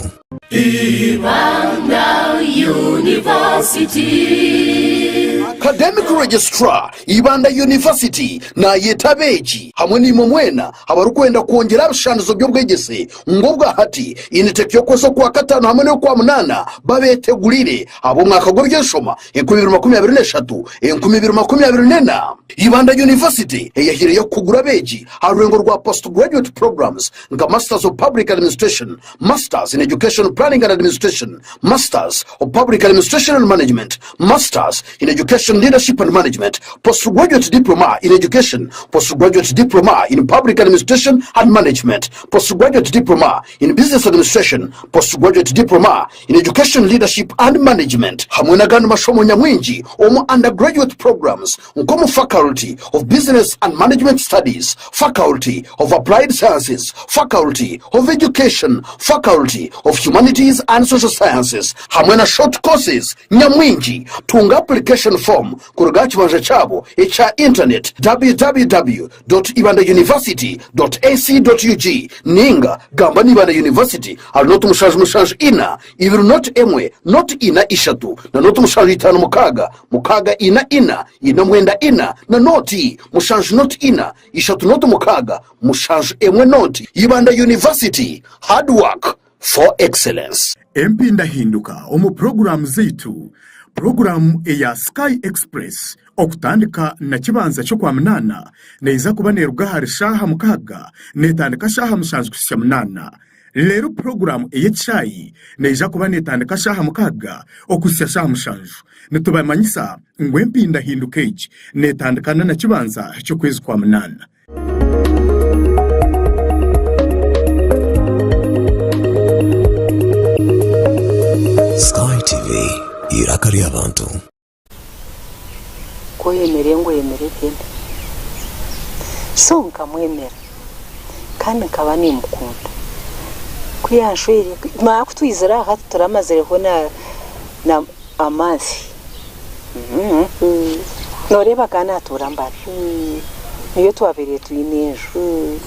Academic Registrar, Ibanda University naayeta abeegi hamwe naimwe mwena abarikwenda kwongyera aha bishandizo by'obwegyese ngu obwa hati initeki y'okwezi Okwakataano hamwe n'Okwamunaana babeetegurire ahabw'omwaka gw'eby'enshoma 2023, 2024. Ibanda University eyahaireyo kukugura abeegi aha rurengo rwa Postgraduate Programs nka Masters of Public Administration, Masters in Education Planning and Administration, Masters of Public Administration and Management, Masters in Education. Education Leadership and Management, Postgraduate Diploma in Education, Postgraduate Diploma in Public Administration and Management, Postgraduate Diploma in Business Administration, Postgraduate Diploma in Education Leadership and Management hamwe n'agandi mashomo nyamwingi omu Undergraduate Programs nk'omu Faculty of Business and Management Studies, Faculty of Applied Sciences, Faculty of Education, Faculty of Humanities and Social Sciences hamwe na Short Courses nyamwingi. Tunga application form kuruga aha kibanja kyabo ekya internet www.ibandauniversity.ac.ug ninga gamba na Ibanda University ahari 0 7 7 4 2 0 1 4 3 na 0 7 5 6 6 4 4 4 9 4 na 0 7 0 4 3 0 6 7 1 0. Ibanda University, hard work for excellence. Empindahinduka omu puroguraamu zaitu, Puroguraamu eya Sky Express okutandika na Kibanza ky'Okwamunaana neija kuba neeruga ahari shaaha mukaaga neetandika shaaha mushanju kuhitsya munaana. Reero puroguraamu ey'ekishaayi neija kuba neetandika shaaha mukaaga okuhitsya shaaha mushanju. Nitubamanyisa ngu empindahinduka egi neetandika na Kibanza ky'okwezi kwa munaana. Sky TV, eiraka ry'abantu. Ku oyemera ngu oyemera ebihembe. So nkamwemera kandi nkaba nimukunda. Ku yanshweire, manya ku twizire aha tituramazireho na a month. Nooreeba akaba naatuura Mbale. Niyo twabaire twine enju.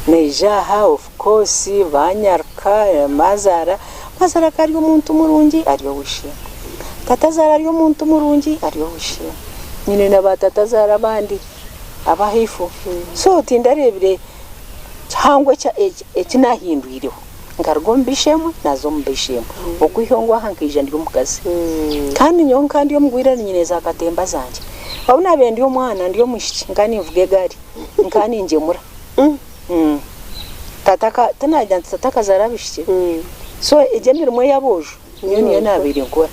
Naija aha of course banyaruka, maazaara, maazaara akaba ari omuntu murungi ari ow'eishe-emwe. Tatazaara ari omuntu murungi ari ow'eishe-emwe. Nyine na baatatazaara abandi ab'ahaifo. So tindareebire kihango eki naahindwireho. Nkaruga omu b'eishe-emwe naaza omu b'eishe-emwe. Okwiha ngu aha nkaija ndi omukazi. Kandi nyowe nka ndi omugwire nyine zaakatemba zangye. Obu naabaire ndi omwana ndi omwishiki nkaba ninvuga egaari, nkaba ningyemura. Tata tinagira nti tata akazaara abaishiki, so egyo emirimo ey'aboojo nyowe niyo naabaire nkora.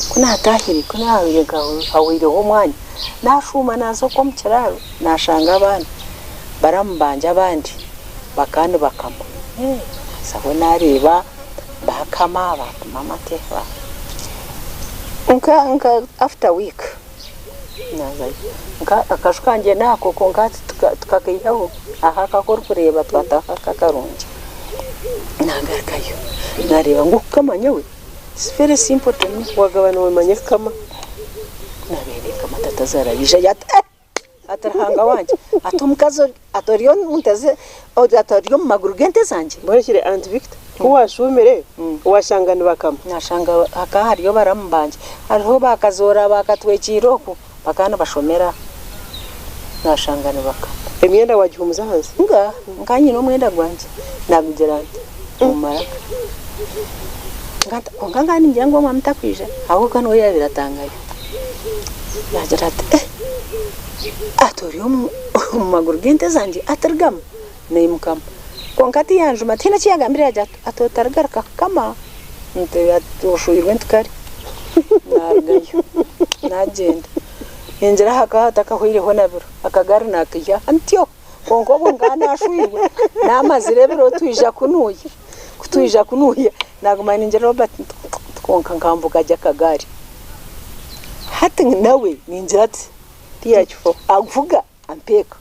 Ku naataahire, ku naabaire hahweireho omwanya, naashuuma naaza okwo omu kiraaro naashanga abaana baramu bangye abandi bakaba nibakama. Naazaho naareeba baakama baapima amate. Nka after week naazayo. Akaju kangye naako kwonka hati tukakaihaho aha aka aku orikureeba twataho aka akarungi. Naagarukayo naareeba ngu okukama nyowe it's very simple to me. Waagaba noomanya kukama? Naabaire ninkama tatazaara yaija yaata eh! Ati Ruhanga wangye, ati omukazi ori, ati ori omu nte ze, ati ori omu maguru g'ente zangye. Mbwenu kire Aunt Victor, ku waashuumire waashanga nibakama? Naashanga hakaba hariyo baramu bangye, hariho baakazoora baakatwekiire okwo, bakaba nibashomera aho, naashanga nibakama. Emyenda waagihuumuza ahansi? Ngaaha, nkaba nyine omwenda gwangye, naagugira nti omu maraka. Kwonka nkaba ningira ngu omwami takwija, ahabw'okuba niwe yaabaire atangayo. Yaagira ati, Eh! Ati ori omu maguru g'ente zangye? Ati rugamu. Naimukamu. Kwonka tiyanjuma, tihaine eki yaagambire yaagira ati, ati otarigaruka kukama. Nti ati oshweirwe nti kare. Naarugayo, naagyenda. Ningira hakaba hatakahweireho na biro, akagaari naakaiha aha ntyo. Kwonka obwo nkaba naashweirwe, naamazire ebiro twija kunuuya, ku twija kunuuya naaguma ningira Robert nti kwonka nkamvuga gye akagaari. Hati nawe ningira ati Tiyakifaho. Avuga ampeeka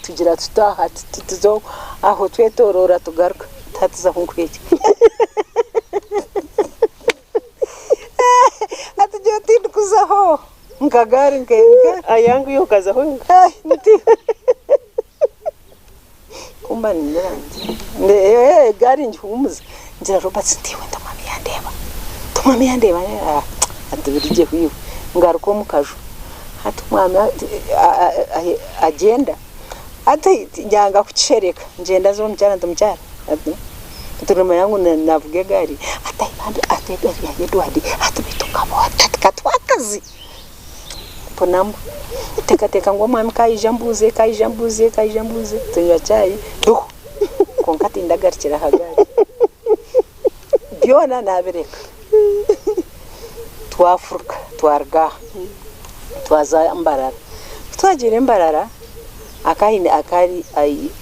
tugira tutaaha tuza aho twetoroora tugaruka hati tuzaho nkuhekye. Hati nyowe tindikuzaho. Nkagaari nkenka. Ayangu iwe okazaho wenka. Nti kumba ningira nti egaari ngihuumuze ngira Robert nti iwe nti omwami yandeeba nti omwami yandeeba ati birugyeho iwe ngaruka omu kaju hati omwami agyenda hati nyanga kukishereka ngyenda nza omu mukyara nti mukyara nti nomanya ngu navuga egaari ati ati egaari ya Edward ati beitu okaba ota ati katwakazi mpunama nteekateeka ngu omwami ku aija ambuuze ku aija ambuuze ku aija ambuuze tunywa chai nduho kwonka tindagarukire aha gaari byona naabireka twafuruka. Twaruga aha twaza Mbarara. Ku twagiire Mbarara akaba aine akaba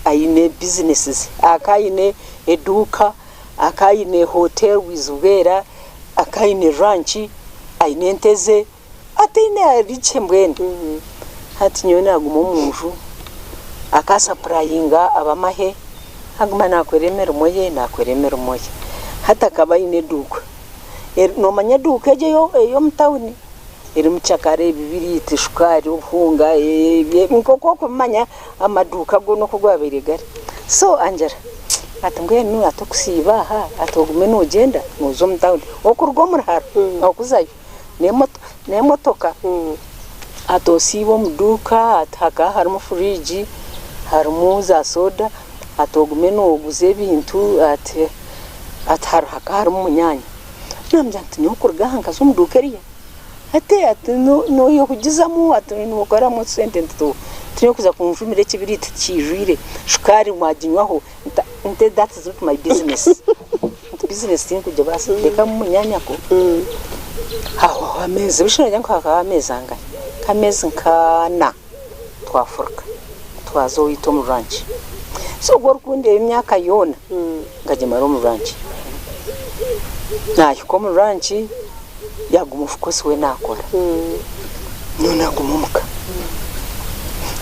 aine bizinesi ze, akaba aine eduuka, akaba aine hotel Bwizibwera, akaba aine ranch, aine ente ze, ataine arikye mbwenu. Hati nyowe naaguma omu nju, akasapurayinga ab'amahe, aguma naakora emirimo ye, naakora emirimo ye. Hati akaba aine eduuka. Noomanya eduuka egyo ey'omu tawuni erimu cakara, ebibiriiti, shukaari, obuhunga, nk'oku orikubimanya amaduuka goona oku gaabaire gari. So angira ati mbwenu ati okusiiba aha ati ogume noogyenda nooza omu tawuni okuruga omu ruharo okuzayo n'emotoka ati osiibe omu duuka ati hakaba harimu furiigi harimu za sooda ati ogume nooguza ebintu ati. Ati hariho hakaba harimu munyaanya. Namugira nti nyowe kuruga aha nkaza omu duuka eriya? Ati ati noyehugizamu ati nokoramu sente nti nyowe kuza kunjumira ekibiriiti tikiijwire, shukaari waginywaho nti that is not my business nti business tinkugibaasa ndekamu munyaanyako. Hahwaho ameezi busha nogira ngu hahwaho ameezi angahi? Nk'ameezi nk'ana. Twafuruka twaza owaitu omu ranch. So ogwo orikundeeba emyaka yoona nkagimara omu ranch. Nahika omu ranch yaguma of course we nakora nyowe naguma omuka.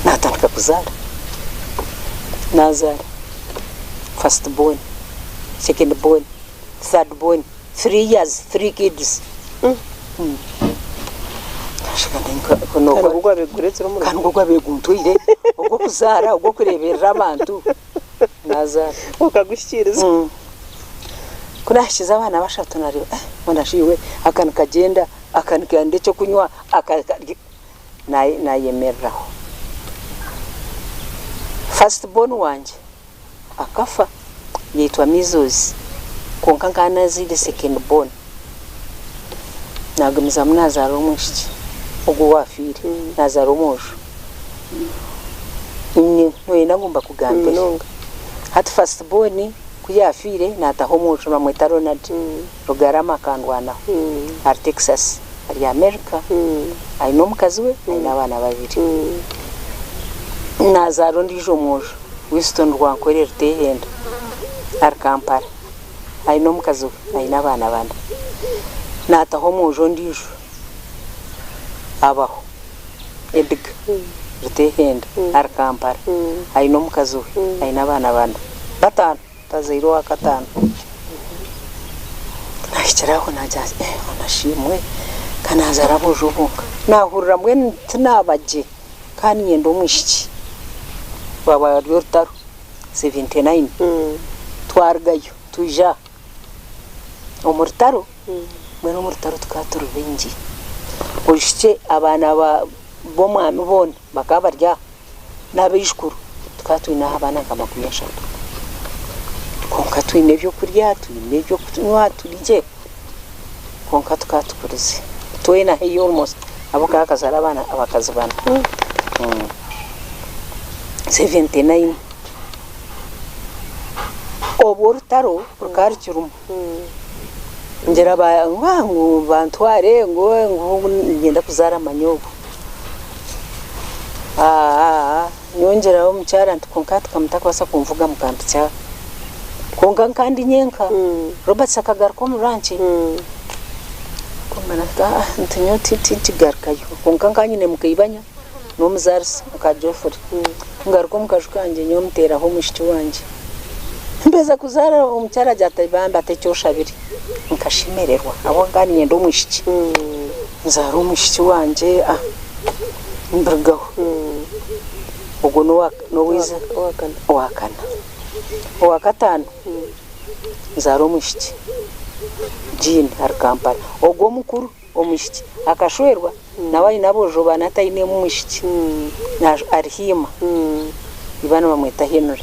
Natandika kuzaara, nazaara first born, second born, third born. 3 years 3 kids Kandi nigwo gwabaire guntwaire ogw'okuzaara ogw'okureeberera abantu naazaara. Okaguhikiiriza. Ku naahikize abaana bashatu naareeba eh mbwenu shi iwe aka nikagyenda aka nikenda eky'okunywa aka naayemereraho. First born wangye Akafa yaitwa measles kwonka nkaba nazaire second born nagumizamu nazaara omwishiki ogwo owafiire nazaara omwojo noyenda ngu mbakugambire hati first born kuyafiire nataho omwojo nibamweta Ronald Rugarama akandwanaho ari Texas ari America aine omukazi we aine abaana babiri nazaara ondiijo mwojo. Winston Rwankore Rutehenda ari Kampala aine omukazi we aine abaana bana. Naataho omwojo ondiijo abaho Edgar Rutehenda ari Kampala aine omukazi we aine abaana bana, bataano tazaire owakataano. Nahikire aho naagira nti eh onashiimwe ka naazaara aboojo bonka. Naahurira mbwenu tinaaba gye. Kandi niinyenda omwishiki rwaba ruri orutaro 79 twarugayo twija aha omu rutaro mbwenu omu rutaro tukaba turi baingi oishikye abaana b'omwami boona bakaba bari aha n'abaijukuru tukaba twine aha abaana nka 30 kwonka twine ebyokurya twine ebyokunywa turi gye. Kwonka tukaba tukurize twena haihi almost ahabw'okuba akazaara abaana abakazi bana. 79 obwo orutaro rukaba rukirimu ngira ngu bantware ngu niinyenda kuzaara manya obwo. Nyowe ngira omukyara nti kwonka hati kamutakubaasa kunvuga mukampitsya aha. Kwonka nka ndi nyenka, Roberts akagaruka omu ranch, kumara nti aa nti nyowe tinkigarukayo. Kwonka nka nyine mukaibanya n'omuzaarisa muka Geoffrey. Ngaruka omu kaju kangye nyowe muteeraho omwishiki wangye. Mpeza kuzaara omukyara agira ati bambi ati eki oshabire. Nkashemererwa ahabw'okuba nkaba niinyenda omwishiki. Nzaara omwishiki wangye mbirugaho. Ogwo n'owakana. Owakataano nzaara omwishiki Jean ari Kampala. Ogwo omukuru omwishiki akashwerwa nawe aine aboojo bana atainemu mwishiki ari Hiima iba nibamweta Henry.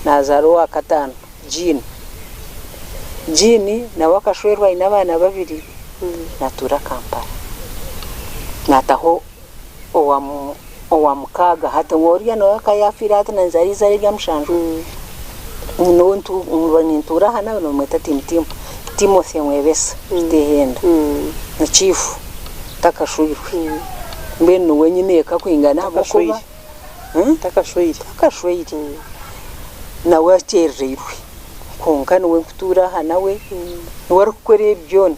Nazaara owakataano Jean. Jean nawe akashwerwa aine abaana babiri natuura Kampala. Nataho owa mukaaga hati oriya nawe akaba yaafiire hati nazaara eizaara erya mushanju nintuura aha nawe nibamweta Timothy Mwebesa Rutehenda ni chiifu. Takashweirwe. Mbwenu niwe nyine eka kwingana ahabw'okuba. Takashweire. Takashweire. Nawe akyerereirwe. Kwonka niwe nkutuura aha nawe, niwe arikukora ebi byona.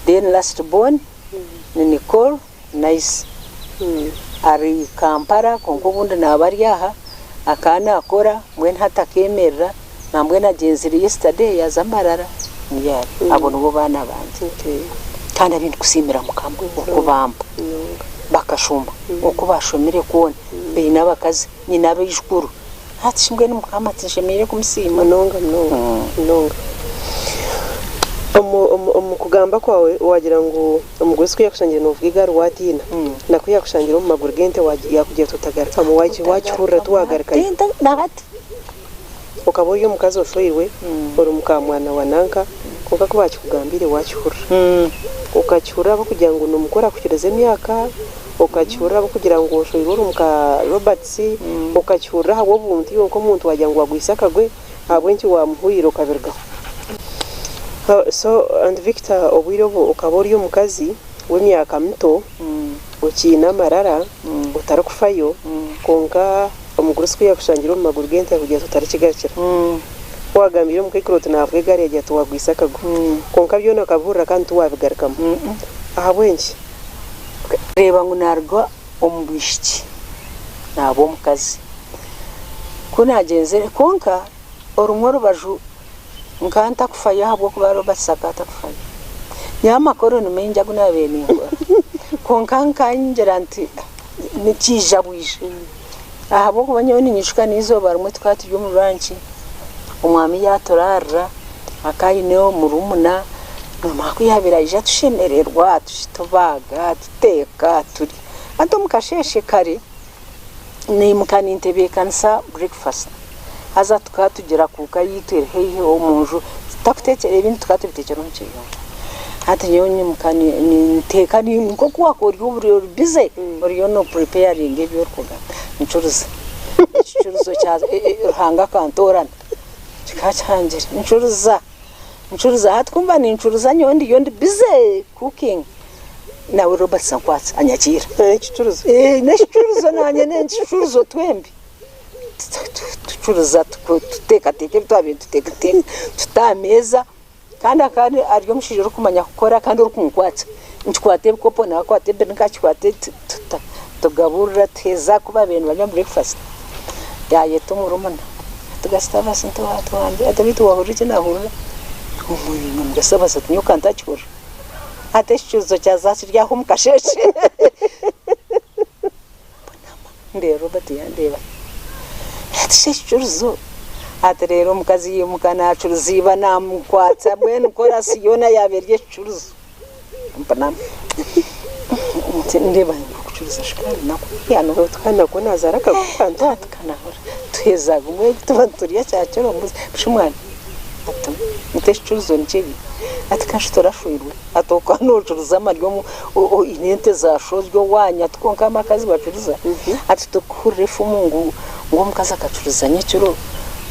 Then last born ni Nicole Nice. Ari Kampala kwonka obundi naaba ari aha, akaba naakora mbwenu hati akeemerera, nambwenu agyenzire yesterday yaaza Mbarara niyo ari. Abo nibo baana bangye. Kandi abu ndikusiimira Mukama okubampa bakashoma, oku baashomire kwona baine abakazi, nyine abaijukuru. Hati shi mbwenu Mukama tinshemereire kumusiima? Munonga munonga munonga. Omu omu omu kugamba kwawe waagira ngu omugurusi ku yaakushangire noovuga egaari waatiina, na ku yaakushangire omu maguru g'ente yaakugira ati otagarukamu waakihurira tiwaagarukayo. Na hati. Okaba ori omukazi oshweirwe, ori mukaamwana wa nanka, kwonka ku baakikugambiire waakihurira. Okakihurira ahabw'okugira ngu n'omukuru akukirize emyaka, Okakihurira ahabw'okugira ngu oshweirwe ori muka Roberts, okakihurira ahabw'obuntu iwe nk'omuntu wagira ngu wagwisa akagwe, ahabw'enki wamuhwire okabirugaho. So Aunt Victor obwire obu okaba ori omukazi w'emyaka mito, okiine amarara, otarikufayo, kwonka omugurusi ku yakushangire omu maguru g'ente yakugira ati otarikigarukira. Ku wagambiire omukaikuru oti navuga egaari yagira ati wagwisa akagwe. Kwonka byona okabihurira kandi tiwabigarukamu. Ahabw'enki? Reeba ngu naaruga omu bwishiki naaba omukazi. Ku naagyenzire kwonka orumwe orubaju nkaba ntakufayo ahabw'okuba Robert akaba atakufayo. Nyowe amakoro ni maingi agu naabaire ninkora kwonka nkangira nti nikiija bwija ahabw'okuba nyowe ninyijuka n'eizooba rimwe tukaba turi omu ranki Omwami yaaturaarira akaba aine omurumuna, nomanya ku yaabaire aija tushemererwa, tubaaga, tuteeka, turya. Hati omu kasheeshe kare naimuka nintebeekanisa breakfast haza tukaba tugira kuuka yaitu eri haihi omu nju tutakuteekyera ebindi tukaba tubiteekyera omu kiyungu. Hati nyowe nyimuka ninteeka nk'oku waakuba ori ori bize oriyo no puripeyaringa ebi orikugamba ncuruza. Ekicuruzo kya Ruhanga akantoorana kikaba kihangire ncuruza ncuruza hati ku mba nincuruza nyowe ndiyo ndi bize cooking nawe Robert ankwatsa anyakiira. Ekicuruzo. N'ekicuruzo naanye n'ekicuruzo twembi. Tucuruza tuteekateeka ebi twabaire nituteekateeka tuta aha meeza. Kandi akaba ari omushaija orikumanya kukora kandi orikunkwatsa. Nkikwata ebikopo nawe akwata ebirika akikwata tugaburira tuheza ku baabaire nibarya breakfast yaayeta omurumuna ati Gustavus ati beitu waahurira eki naahurira? Gustavus ati nyowe ka ntakihurira. Ati ekicuruzo kyaza kiri aho omu kasheeshe. Ndeeba Robert yandeeba ati shi ekicuruzo? Ati reero omukazi yaimuka naacuruza iba naamukwatsa mbwenu korasi yoona yaaba eri ekicuruzo. Mpunama ndeeba ngu okucuruza shi kandi nakwo Kandi nakwo naazaara akagufa nto. Tuheza gumwe tuba niturya kyakiro mbuzi shi mwana ati nti ekicuruzo ni kibi ati kandi shi torashweirwe? Ati okaba nocuruza amaryo oine ente za sho ori owaanyu ati kwonka abakazi bacuruza ati torikuhurira efumu ngu omukazi akacuruza nyekiro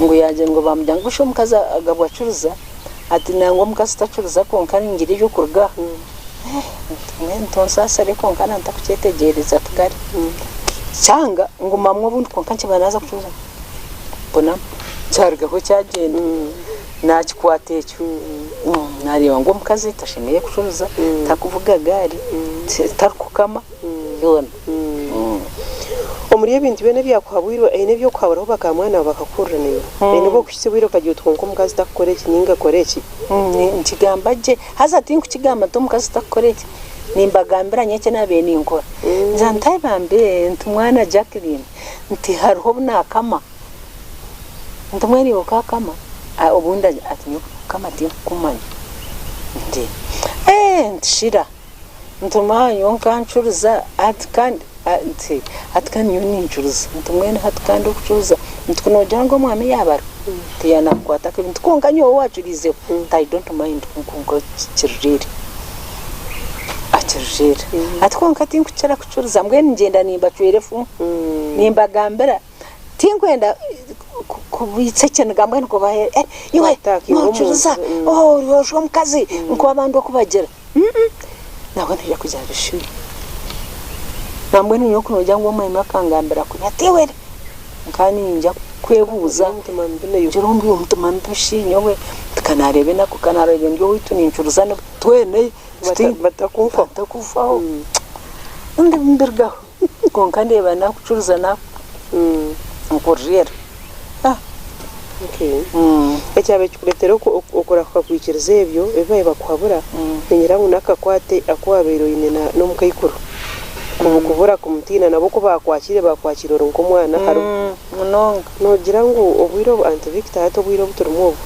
ngu yaagira ngu baamugira ngu shi omukazi agabwa acuruza ati nangwa omukazi tacuruza kwonka ningira eby'okuruga aha mbwenu tonsaasire kwonka nantakukyetegyereza ati kare kyanga ngumamu obundi kwonka nkiba naaza kucuruza mbonamu kyarugaho kyagyenda. Naakikwata ekyo, naareeba ngu omukazi tashemereire kucuruza, tarikuvuga gaari, tarikukama, byona. Omuri ebintu byona ebyakuhabwirwe, haine eby'okuhaburaho bakaamwana baawe bakakuhurira naiwe? Haine obu orikuhitsya obwire okagira oti kwonka omukazi takukora eki nainga akora eki? Nkigamba gye, haza tinkukigamba nti omukazi takukora eki, nimbagambira nyowe eki naabaire ninkora. Ngira nti ai bambe nti mwana Jacqueline, nti hariho obu naakama. Nti mbwenu iwe okakama? Obundi ati nyowe kukama tinkukumanya. Nti eeh nti shira nti maawe nyowe nkancuruza hati kandi nti hati kandi nyowe nincuruza nti mbwenu hati kandi okucuruza nti ku noogira ngu omwami yaaba ariho nti yaanakukwata kubi nti kwonka nyowe waacuriizeho nti I don't mind kwonka kirugiire akirugiire ati kwonka tinkukira kucuruza mbwenu niinyenda nimbacwera efumu nimbagambira. Tinkwenda kubaitsa ekiniga mbwenu kubaha eh iwe Attackinga omuntu. nocuruza oh ori omukazi nk'oku abandi oku bagira. Nabwo naija kugira bishubi. Nambwenu nyowe ku noogira ngu omwemi akangambira kubi ati iwe nkaba niinyija kwebuuza ngire ngu omutima mubi shi nyowe ka naareeba enaku ka naareeba ndi owaitu nincuruza twena batakunfaho mbirugaho kwonka ndeeba naakucuruza nkurira. Ekyabaire kikureetera okurahuka kwikiriza ebyo ebi baabaire nibakuhabura, ningira ngu n'akakwate aku waabaire oine n'omukaikuru. Kubura kumutiina nabo ku baakwakiire, baakwakiire ori nk'omwana aharibo. Munonga. Noogira ngu obwire obu Aunty Victor hati obwire obu turimu obu,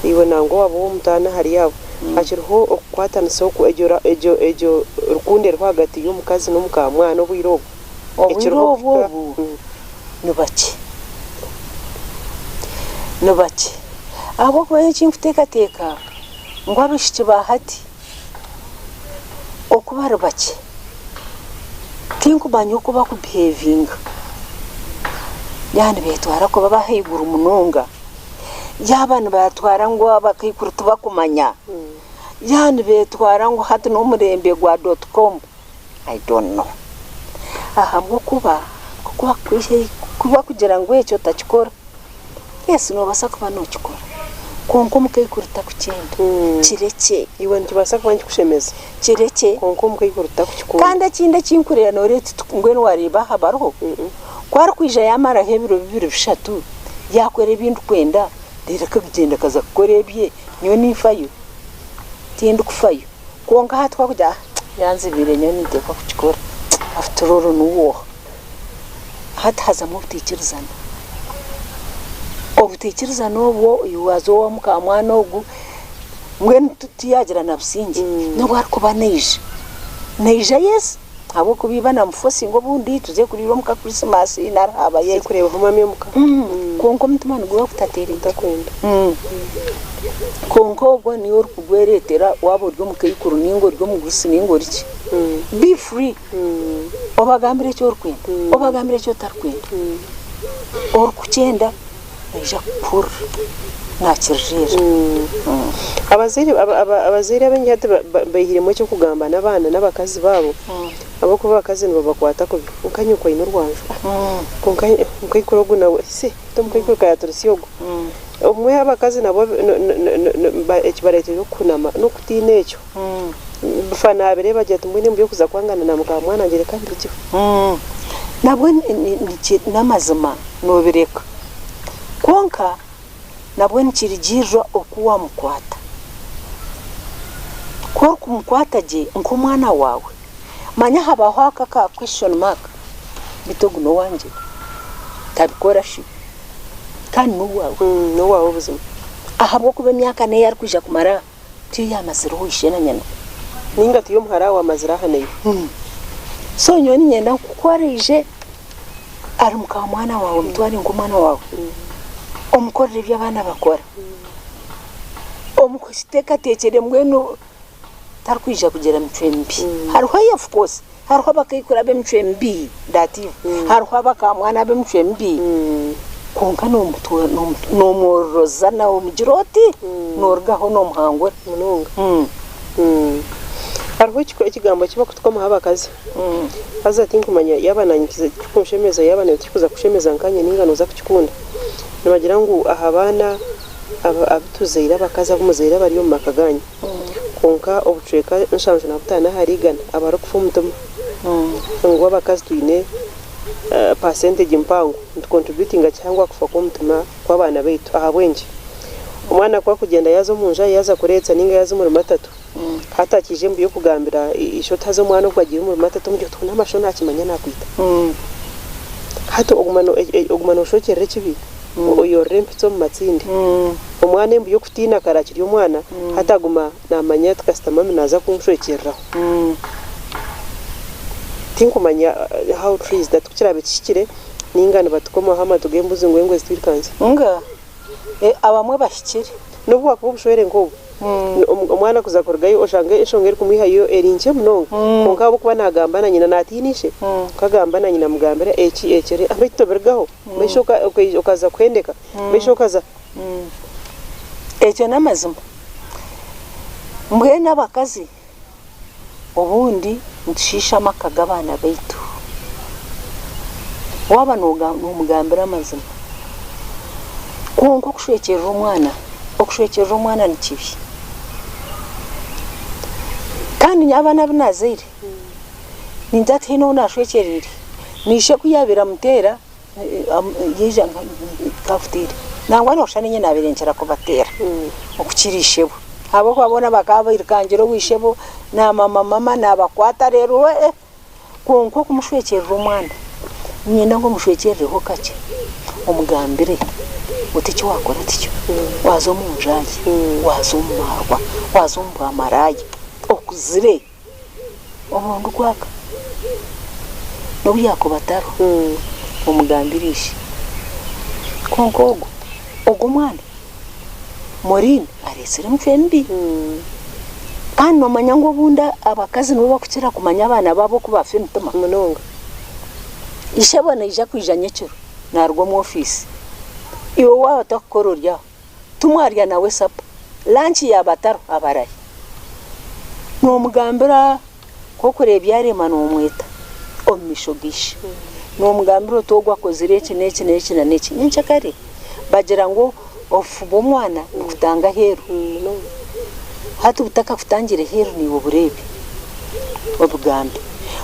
iwe nangwa waaba ow'omutaano ahari abo, hakiriho okukwatanisa okwo, egyo egyo rukundo eriho ahagati y'omukazi n'omukaamwana obwire obu? Obwire Ekiriho obu kuhika obu ni bakye. Ni bakye. Ahabw'okuba nyowe eki nkuteekateeka ngu abaishiki ba hati oku bari bakye, tinkumanya oku bakubihevinga. Yaaba nibeetwara kuba ab'ahaiguru munonga, yaaba nibatwara ngu abakaikuru tibakumanya, yaaba nibeetwara ngu hati n'omurembe gwa dot com. I don't know. Ahabw'okuba ku bakugira ngu ekyo otakikora, yes noobaasa kuba nookikora kwonka omukaikuru takukyenda, kirekye. Iwe nikibaasa kuba nikikushemeza Kirekye. kwonka omukaikuru takukikunda. Kandi ekindi eki nkureeba nooreeba oti mbwenu waareeba aha bariho, ku arikwija yaamaraho ebiro bibiri bishatu, yaakora ebi ndikwenda, reero akagyenda akaza kukora ebye, nyowe ninfayo? Tindikufayo. Kwonka hati ku arikugira ati, Yanzibiire nyowe ninteekwa kukikora, after all niwe oha? Hati hazamu obutaikirizana. Obutaikirizana obwo iwe waaza owa mukaamwana ogu, mbwenu tiyagira na busingye, n'obu arikuba naija, naija yes ahabw'okuba iba namufosinga obundi tuze kuriira omuka Christmas nari haabayo Tuze kureebaho mami omuka. Kwonka omutima niguba gutateeriire. Gutakwenda. Kwonka obwo niiwe orikugwereetera waaba ori omukaikuru nainga ori omugurusi nainga ori ki. Be free. Obagambire eki orikwenda, obagambire eki otarikwenda. Orikukyenda naija kukuhurira naakirireera. Abazaire abazaire abaingi hati baihiremu eky'okugamba n'abaana n'abakazi baabo ahabw'okuba abakazi nibabakwata kubi. Kwonka nyoko aine orwanju, kwonka mukaikuru ogu nawe ise omukaikuru ka yaaturutsya ogu. Obumwe abakazi nabo ekibareeteire okuhunama n'okutiina ekyo. Bufa naabireeba agira ati mbwenu ebi by'okuza kwangana na mukaamwana wangye reka mbirugyeho. Nabwo n'amazima noobireka. Kwonka nabwo nikirugiirira oku waamukwata. Ku orikumukwata gye nk'omwana waawe, manya habaho ako aka question mark, beitu ogu n'owangye? Tabikora shi? Kandi n'owaawe. N'owaawe buzima. Ahabw'okuba emyaka n'ei arikwija kumara tiyo yaamazire owa ishe na nyina. Nainga tiyo muhara waawe amazire aha naiwe. So nyowe niinyenda ngu ku araije ari mukaamwana waawe omutware nk'omwana waawe, omukorere ebi abaana bakora, omukiteekateekyere mbwenu tarikwija kugira micwe mibi. Hariho of course hariho abakaikuru ab'emicwe mibi that hariho abakaamwana ab'emicwe mibi kwonka noomwororoza noomugira oti noorugaho noomuhangura. Munonga. Hariho ekigambo eki barikutukomaho abakazi haza tinkumanya yaaba naanye kikunshemeza yaaba naiwe tikikuza kukushemeza nkanye nainga nooza kukikunda. Nibagira ngu aha baana abu tuzaire abakazi abu muzaire abari omu maka gaanyu kwonka obucweka 75 ahari igana abarikufa omutima. Ngu abakazi twine percentage mpango nitu contributinga kihango aha kufa kw'omutima kw'abaana baitu. Ahabw'enki? Omwana ku arikugyenda yaaza omu nju yaaza kureetsa nainga yaaza omuri matatu, hati akiija embu y'okugambira ishe oti haza omwana ogu agiire omuri matatu omugira oti hunama sho naakimanya naakwita. Hati oguma nooshwekyerera ekibi, oyorora empitsi omu matsinde. Omwana embu y'okutiina kare akiri omwana, hati aguma Naamanya ati kasita mami naaza kunshwekyereraho. Tinkumanya how true is that ku kiraabe kihikire nainga nibatukomaho amatu g'embuzi ngu engwe zitwirukanzye. Nga abamwe bahikire. N'obu bwakuba obushwere nk'obu, omwana kuza kurugayo oshange enshonga erikumwihayo eri nkye munonga kwonka ahabw'okuba naagamba na nyina naatiina ishe, ku agamba na nyina amugambira eki eki beitu tobirugaho, beitu okaza kuhendeka, beitu okaza. Ekyo n'amazima. Mbwenu abakazi Obundi nitushiisha amaka g'abaana baitu. Waaba noomugambira amazima. Kwonka okushwekyerera omwana, okushwekyerera omwana ni kibi. Kandi nyowe abaana abu naazaire, ningira tihaine ou naashwekyereire. Na ishe ku yaabaire amuteera, yaija nkakuteera. Nangwa nooshusha niinye naabaire nkira kubateera okukira ishebo. Ahabw'okuba boona bakaba bairukangira owa ishebo na mama mama naabakwata reero ee. Kwonka okumushwekyerera omwana, niinyenda ngu omushwekyerereho kakye, omugambire oti eki waakora tikyo, waaza omu njaagi, waaza omu maarwa, waaza omu bwamaraaya, okuzire omurundi gwaka. N'obu yaakuba atariho, omugambire ishe. Kwonka ogwo, ogwo omwana Maureen areetsire emicwe mibi. Kandi noomanya ngu obundi abakazi nibo barikukira kumanya abaana baabo oku baafa emitima. Munonga. Ishebo naija kwija nyekiro naaruga omu ofiisi, iwe waaba otarikukora ori aho, timwarya nawe sapa, lanki yaaba atariho aba arahi? Noomugambira nk'okureeba byarema noomweta omu maisho ga ishe, noomugambira oti ogu akozire eki n'eki n'eki na n'eki. Nyencakare bagira ngu obufu bw'omwana nibutanga aheeru. Hati butakakutangire aheeru naiwe obureebe, obugambe.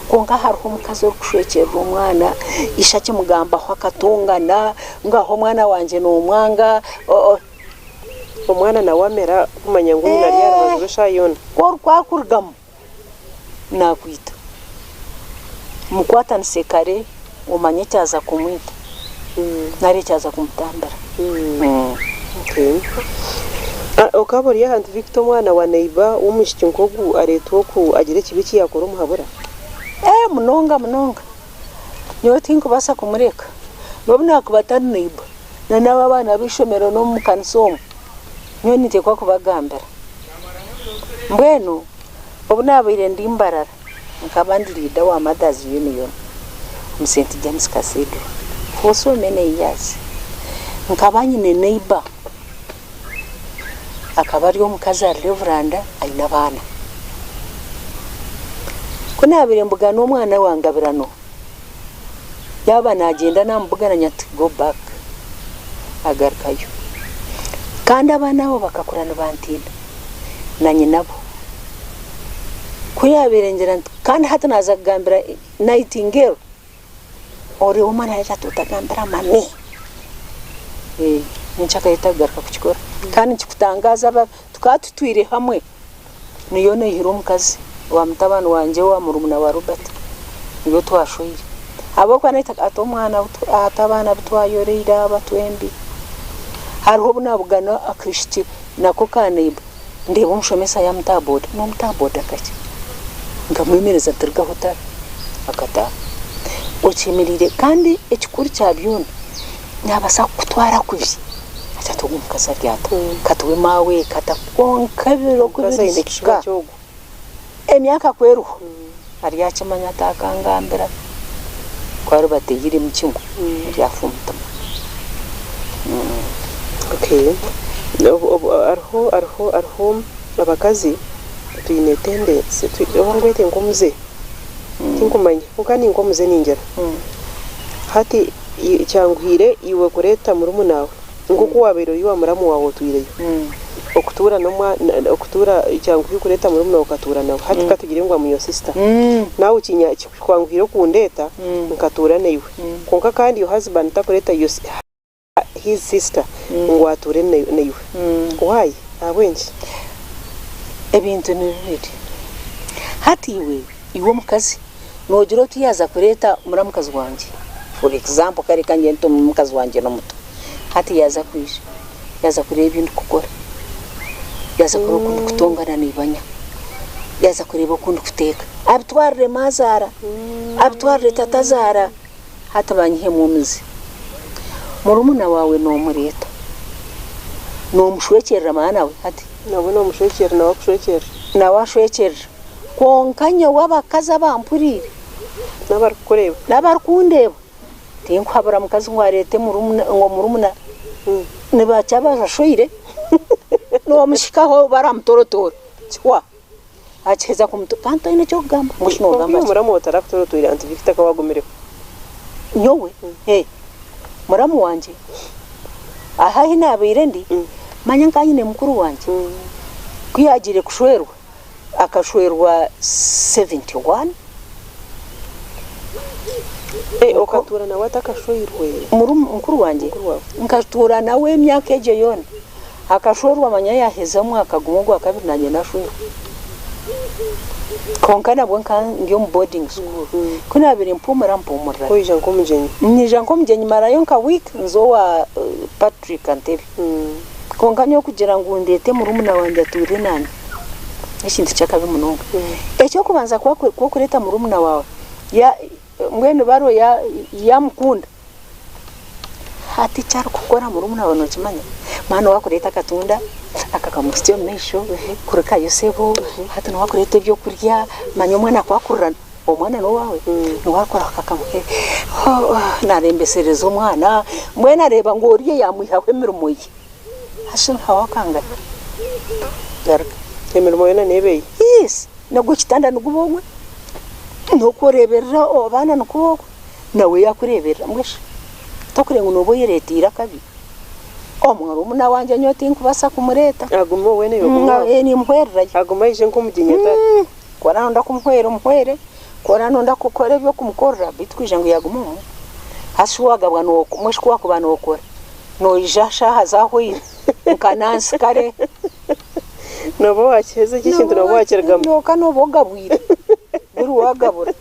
Kwonka hariho omukazi orikushwekyerera omwana, ishe akimugambaho akatongana ngu aho omwana wangye noomwanga. Omwana nawe amera kumanya ngu nyina ari aha rubaju rwe eshaaha yoona. Ku orikwakurugamu naakwita. Mukwatanise kare omanye ekyaza kumwita nari ekyaza kumutambira. Okaba ori ahantu Victor omwana wa neiba w'omwishiki nk'ogu areetwa oku agira ekibi eki yaakora omuhabura? Ee munonga munonga. Nyowe tinkubaasa kumureka n'obu naakuba atari neiba. Na n'abo abaana b'eishomero n'omu kanisa omu, nyowe ninteekwa kubagambira. Mbwenu obu naabaire ndi Mbarara, nkaba ndi leader wa Mothers Union omu St James Cathedral for so many years. Nkaba nyine neighbour, akaba ari omukazi ari Reverand aine abaana. Ku naabaire mbugana omwana wa Ngabirano, Yaaba naagyenda naamubugana nyati go back agarukayo. Kandi abaana abo bakakura nibantiina na nyinabo. Ku yaabaire ngira nti kandi hati naaza kugambira Nightingale oreeba omwana yaagira ati otagambira mami. Nikyo akaheta kugaruka kukikora. Kandi nikikutangaaza tukaba tutwire hamwe. Niyo naihire omukazi owa mutabani wangye owa murumuna wa Robert niwe twashweire ahabw'okuba naitwe ati omwana ati abaana abu twayoreire aba twembi. Hariho obu naabugana akaishiki nako ka neiba ndeeba omushomesa yaamuta aha boda, n'omuta aha boda kakye nkamwemereza nti rugaho otaahe, akataaha. Okyemereire kandi ekikuru kya byona Naabaasa kukutwara kubi ati ati ogu omukazi ari ata kati we maawe kata kwonka ebiro ku Omukazi aine ekishuba birihika ky'ogwo. emyaka ku eriho aryakimanya ati akangambira ku ariba ataihiremu kimwe aryafa omutima. Okay. Obu- obu- Hariho hariho hariho abakazi twine tendency twi- oba ngwete nk'omuze tinkumanya kwonka ni nk'omuze ningira. Hati kyanguhire iwe kureeta murumuna we nk'oku waabaire ori owa muramu waawe otwireyo. Okutuura n'omwana, okutuura kyanguhi kureeta murumuna waawe okatuura nawe. Hati ka tugire ngu am your sister. Naawe kinya kikwanguhire okundeeta nkatuura naiwe. Kwonka kandi your husband takureeta your his sister ngu atuure naiwe. Why? Ahabw'enki? Ebintu ni bibiri. Hati iwe, iwe omukazi Noogira oti yaaza kureeta muramukazi wangye for example kare ka ngye nti omukazi wangye n'omuto hati yaaza kwija yaaza kureeba ebi ndikukora yaaza kureeba oku ndikutongana na ibanya yaaza kureeba oku ndikuteeka abitwarire maazaara abitwarire tatazaara hati banyihemu omuze. Murumuna waawe noomureeta noomushwekyerera maana we hati. Nabwo noomushwekyerera nawe akushwekyerera. Nawe ashwekyerera. Kwonka nyowe abakazi abampuriire N'abarikukureeba. n'abarikundeeba, tinkuhabura mukazi ngu areete murumuna ngu murumuna nibakya abashweire, noomuhikaho baramutorotoora kihwa. Akiheza kumutu kandi toine eky'okugamba ngu shi Kwonka noogamba iwe ki? muramu waawe tarakutoora otwire Aunty Victor ka waagumireho? Nyowe? Ee. Muramu wangye aha ahi naabaire ndi, manya nka nyine mukuru wangye ku yaagiire kushwerwa, akashwerwa 71. Ee, okatuura nawe atakashweirwe? Mukuru wangye nkatuura nawe emyaka egyo yoona. Akashwerwa manya yaaheza omwaka gumwe ogwa kabiri naanye naashwerwa. Kwonka nabwo nka ndi omu boarding school. Ku naabaire mpuumura mpuumurirayo. Oija nk'omugyenyi? Nyija nk'omugyenyi marayo nka week nza owa Patrick Ntebe. Kwonka nyowe kugira ngu ndeete murumuna wangye atuure naanye n'ekintu ky'akabi munonga. Eky'okubanza ku orikureeta murumuna waawe, mbwenu baro yaamukunda. Hati eki arikukora murumuna waawe nookimanya? Mwana ou arikureeta akatunda akakamuhitsya omu maisho, kurekayo sebo, hati niwe arikureeta ebyokurya, manya omwana ku akurira omwana n'owaawe, niwe arikurahuka akamuha naarembesereza omwana, mbwenu areeba ngu oriya yaamwihaho emirimo ye. Hati shi waakanga garuka. Emirimo yoona neeba eye? Yes, n'ogwo kitanda niguba ogwe, n'okworeeberera abaana nikuba okwe. Nawe yaakureeberera mbwenu shi tokureeba ngu nooba oyereeteire akabi? Omurumuna wangye nyowe tinkubaasa kumureeta. Agume owe naiwe ogume owawe. Ee nimuhwererayo. Agume aije nk'omugyenyi ataahe. Ku oraabe noyenda kumuhwera omuhwere, ku oraabe noyenda kukora eby'okumukorera beitu kwija ngu yaaguma omwe. Haza shi waagabwa mbwenu shi ku waakuba nookora noija shaaha zaahweire nka nansi kare. Nooba waakiheza eki ekintu nooba waakirugamu. Kwonka nooba ogabwire, buri waagabura.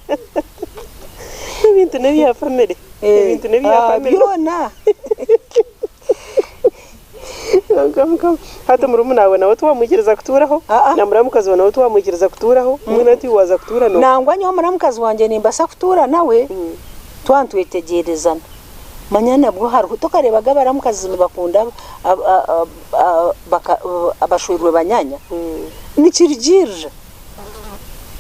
Ebintu n'ebya family. Ebintu n'ebya family. Byona. Kwonka Mukama, hati murumuna waawe nawe tiwamwikiriza kutuuraho, na muramukazi waawe nawe tiwamwikiriza kutuuraho, mbwenu hati iwe waaza kutuura n'oha? Nangwa nyowe muramukazi wangye nimbaasa kutuura nawe twaba nitwetegyerezana. Manya nabwo hariho, tokareebaga abaramukazi nibakunda abashweirwe banyaanya? Nikirugiirira.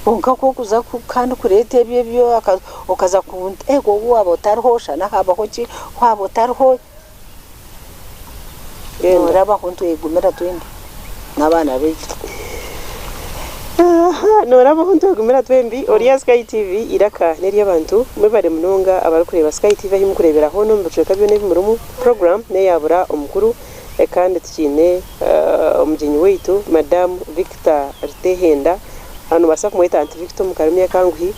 Kwonka ku orikuza kandi kureeta ebyo ebyo okaza eego waaba otariho oshana haabaho ki, waaba otariho noorabaho nitwegumira twembi n'abaana baitu. Noorabaho nitwegumira twembi ori aha Sky TV eiraka n'ery'abantu. Mwebare munonga abarikureeba Sky TV ahu murikureebera hoona omu bicweka byona ebi murimu. Puroguraamu n'eya Bura Omukuru kandi tukiine omugyenyi waitu Madamu Victor Rutehenda. Noobaasa kumweta Aunty Victor omu karimi akanguhi.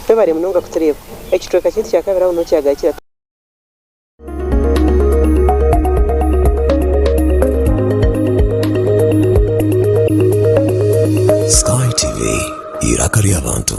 Mwebare munonga kutureeba. Ekicweka kyaitu kya kabiri aho niho kyagarukira. Sky TV, eiraka ry'abantu.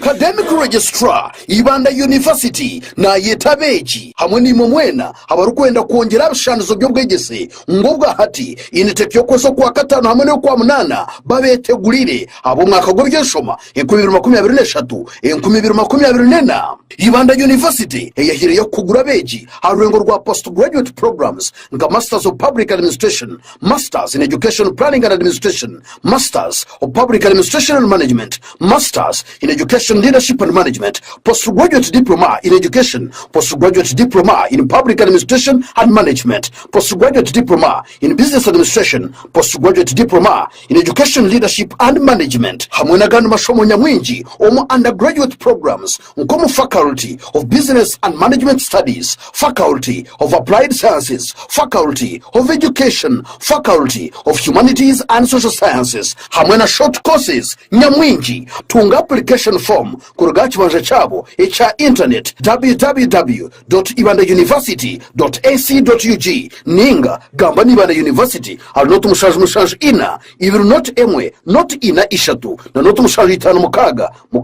Academic Registrar, Ibanda University naayeta abeegi hamwe naimwe mwena abarikwenda kwongyera aha bishaanizo by'obwegyese ngu obwahati initeki y'okwezi Okwakataano hamwe n'Okwamunaana babeetegurire ahabw'omwaka gw'eby'enshoma 2023, 2024. Ibanda University eyahiireyo kukugura abeegi aha rurengo rwa Postgraduate Programs nka Masters of Public Administration, Masters in Education Planning and Administration, Masters of Public Administration and Management, Masters in Education Leadership and Management, Postgraduate Diploma in Education, Postgraduate Diploma in Public Administration and Management, Postgraduate Diploma in Business Administration, Postgraduate Diploma in Education Leadership and Management hamwe n'agandi mashomo nyamwingi omu Undergraduate Programs nk'omu Faculty of Business and Management Studies, Faculty of Applied Sciences, Faculty of Education, Faculty of Humanities and Social Sciences hamwe na Short Courses nyamwingi. Tunga application form kuruga aha kibanja kyabo ekya internet www.ibandauniversity.ac.ug ninga gamba na Ibanda University ahari 0774 2 01 43 na 0756 6 4 4 4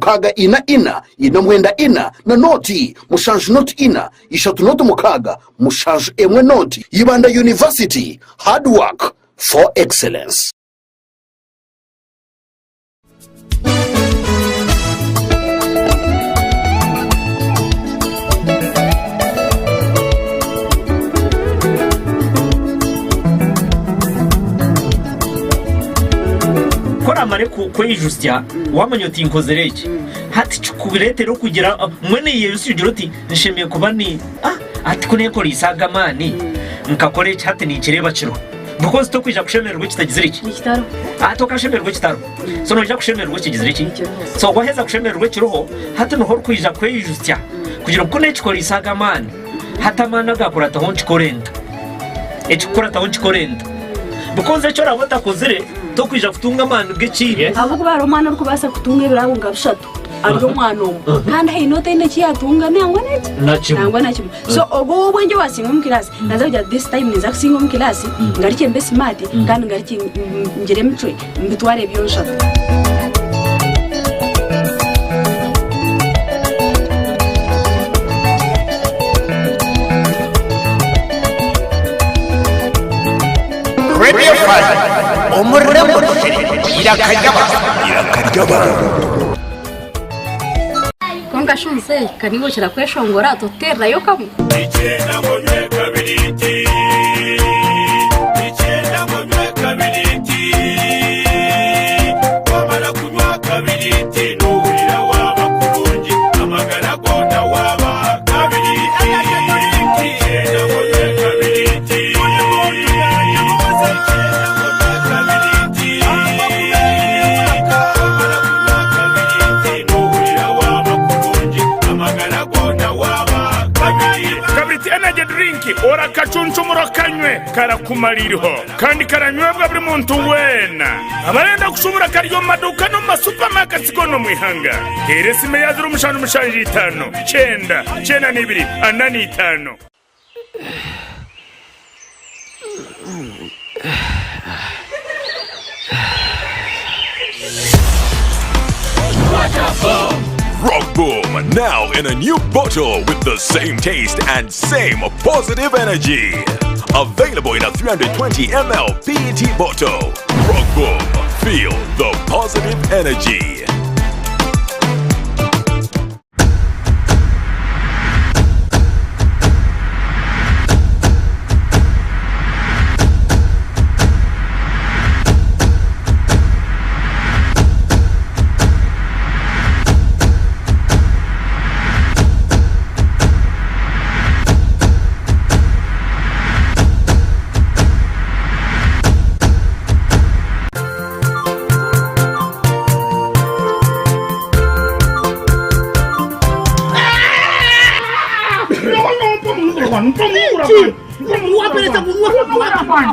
9 na 0 7 0 4 3 6 7 1 0. Ibanda University, hard work for excellence. Ku oramare kweijutsya wamanya oti nkozire eki, hati kikureetere okugira mbwenu oyeyijutsye ogire oti nshemereire kuba ni hati ku neekoreise aga amaani nkakora eki hati ninkireeba kiriho. Because tokwija kushemererwa ekitagizire ki? Ekitariho. Ah, tokashemererwa ekitariho. So noija kushemererwa ekigizire ki? Ekiriho. So waheza kushemererwa ekiriho, hati niho orikwija kweyijutsya kugira ngu ku nekikoresa aga amaani, hati amaani agakurataho nkikore nta? Ekikukurataho nkikore nta? Because eki oraabe otakozire, tokwija kutunga amaani g'ekindi. Ahabw'okuba hariho omwana orikubaasa kutunga ebirabo nka bishatu ari omwana omwe kandi haine otaine eki yaatunga nangwa naki? Na kimwe. Nangwa na kimwe. So ogwo ow'obwengye owaasinga omu kiraasi naaza kugira ati this time ninza kusinga omu kiraasi ngarukye mbe smart kandi ngarukye ngire emicwe mbitware byonshatu. Radio 5 omururembo rukiri iraka ry'abantu Iraka ry'abantu. Kwonka shi muzeeyi ka niiwe okira kweshongora totuteererayo kamwe? Kabiriti Energy Drink orakacuncumura okanywe karakumara iriho kandi karanywebwa buri muntu weena. Abarenda kushubura kari omu maduuka n'omu ma supermarkets goona omu ihanga. Teera esimu eya 0775 9 92 45. Rock Boom now in a new bottle with the same taste and same positive energy. Available in a 320 ml PET bottle. Rock Boom, feel the positive energy.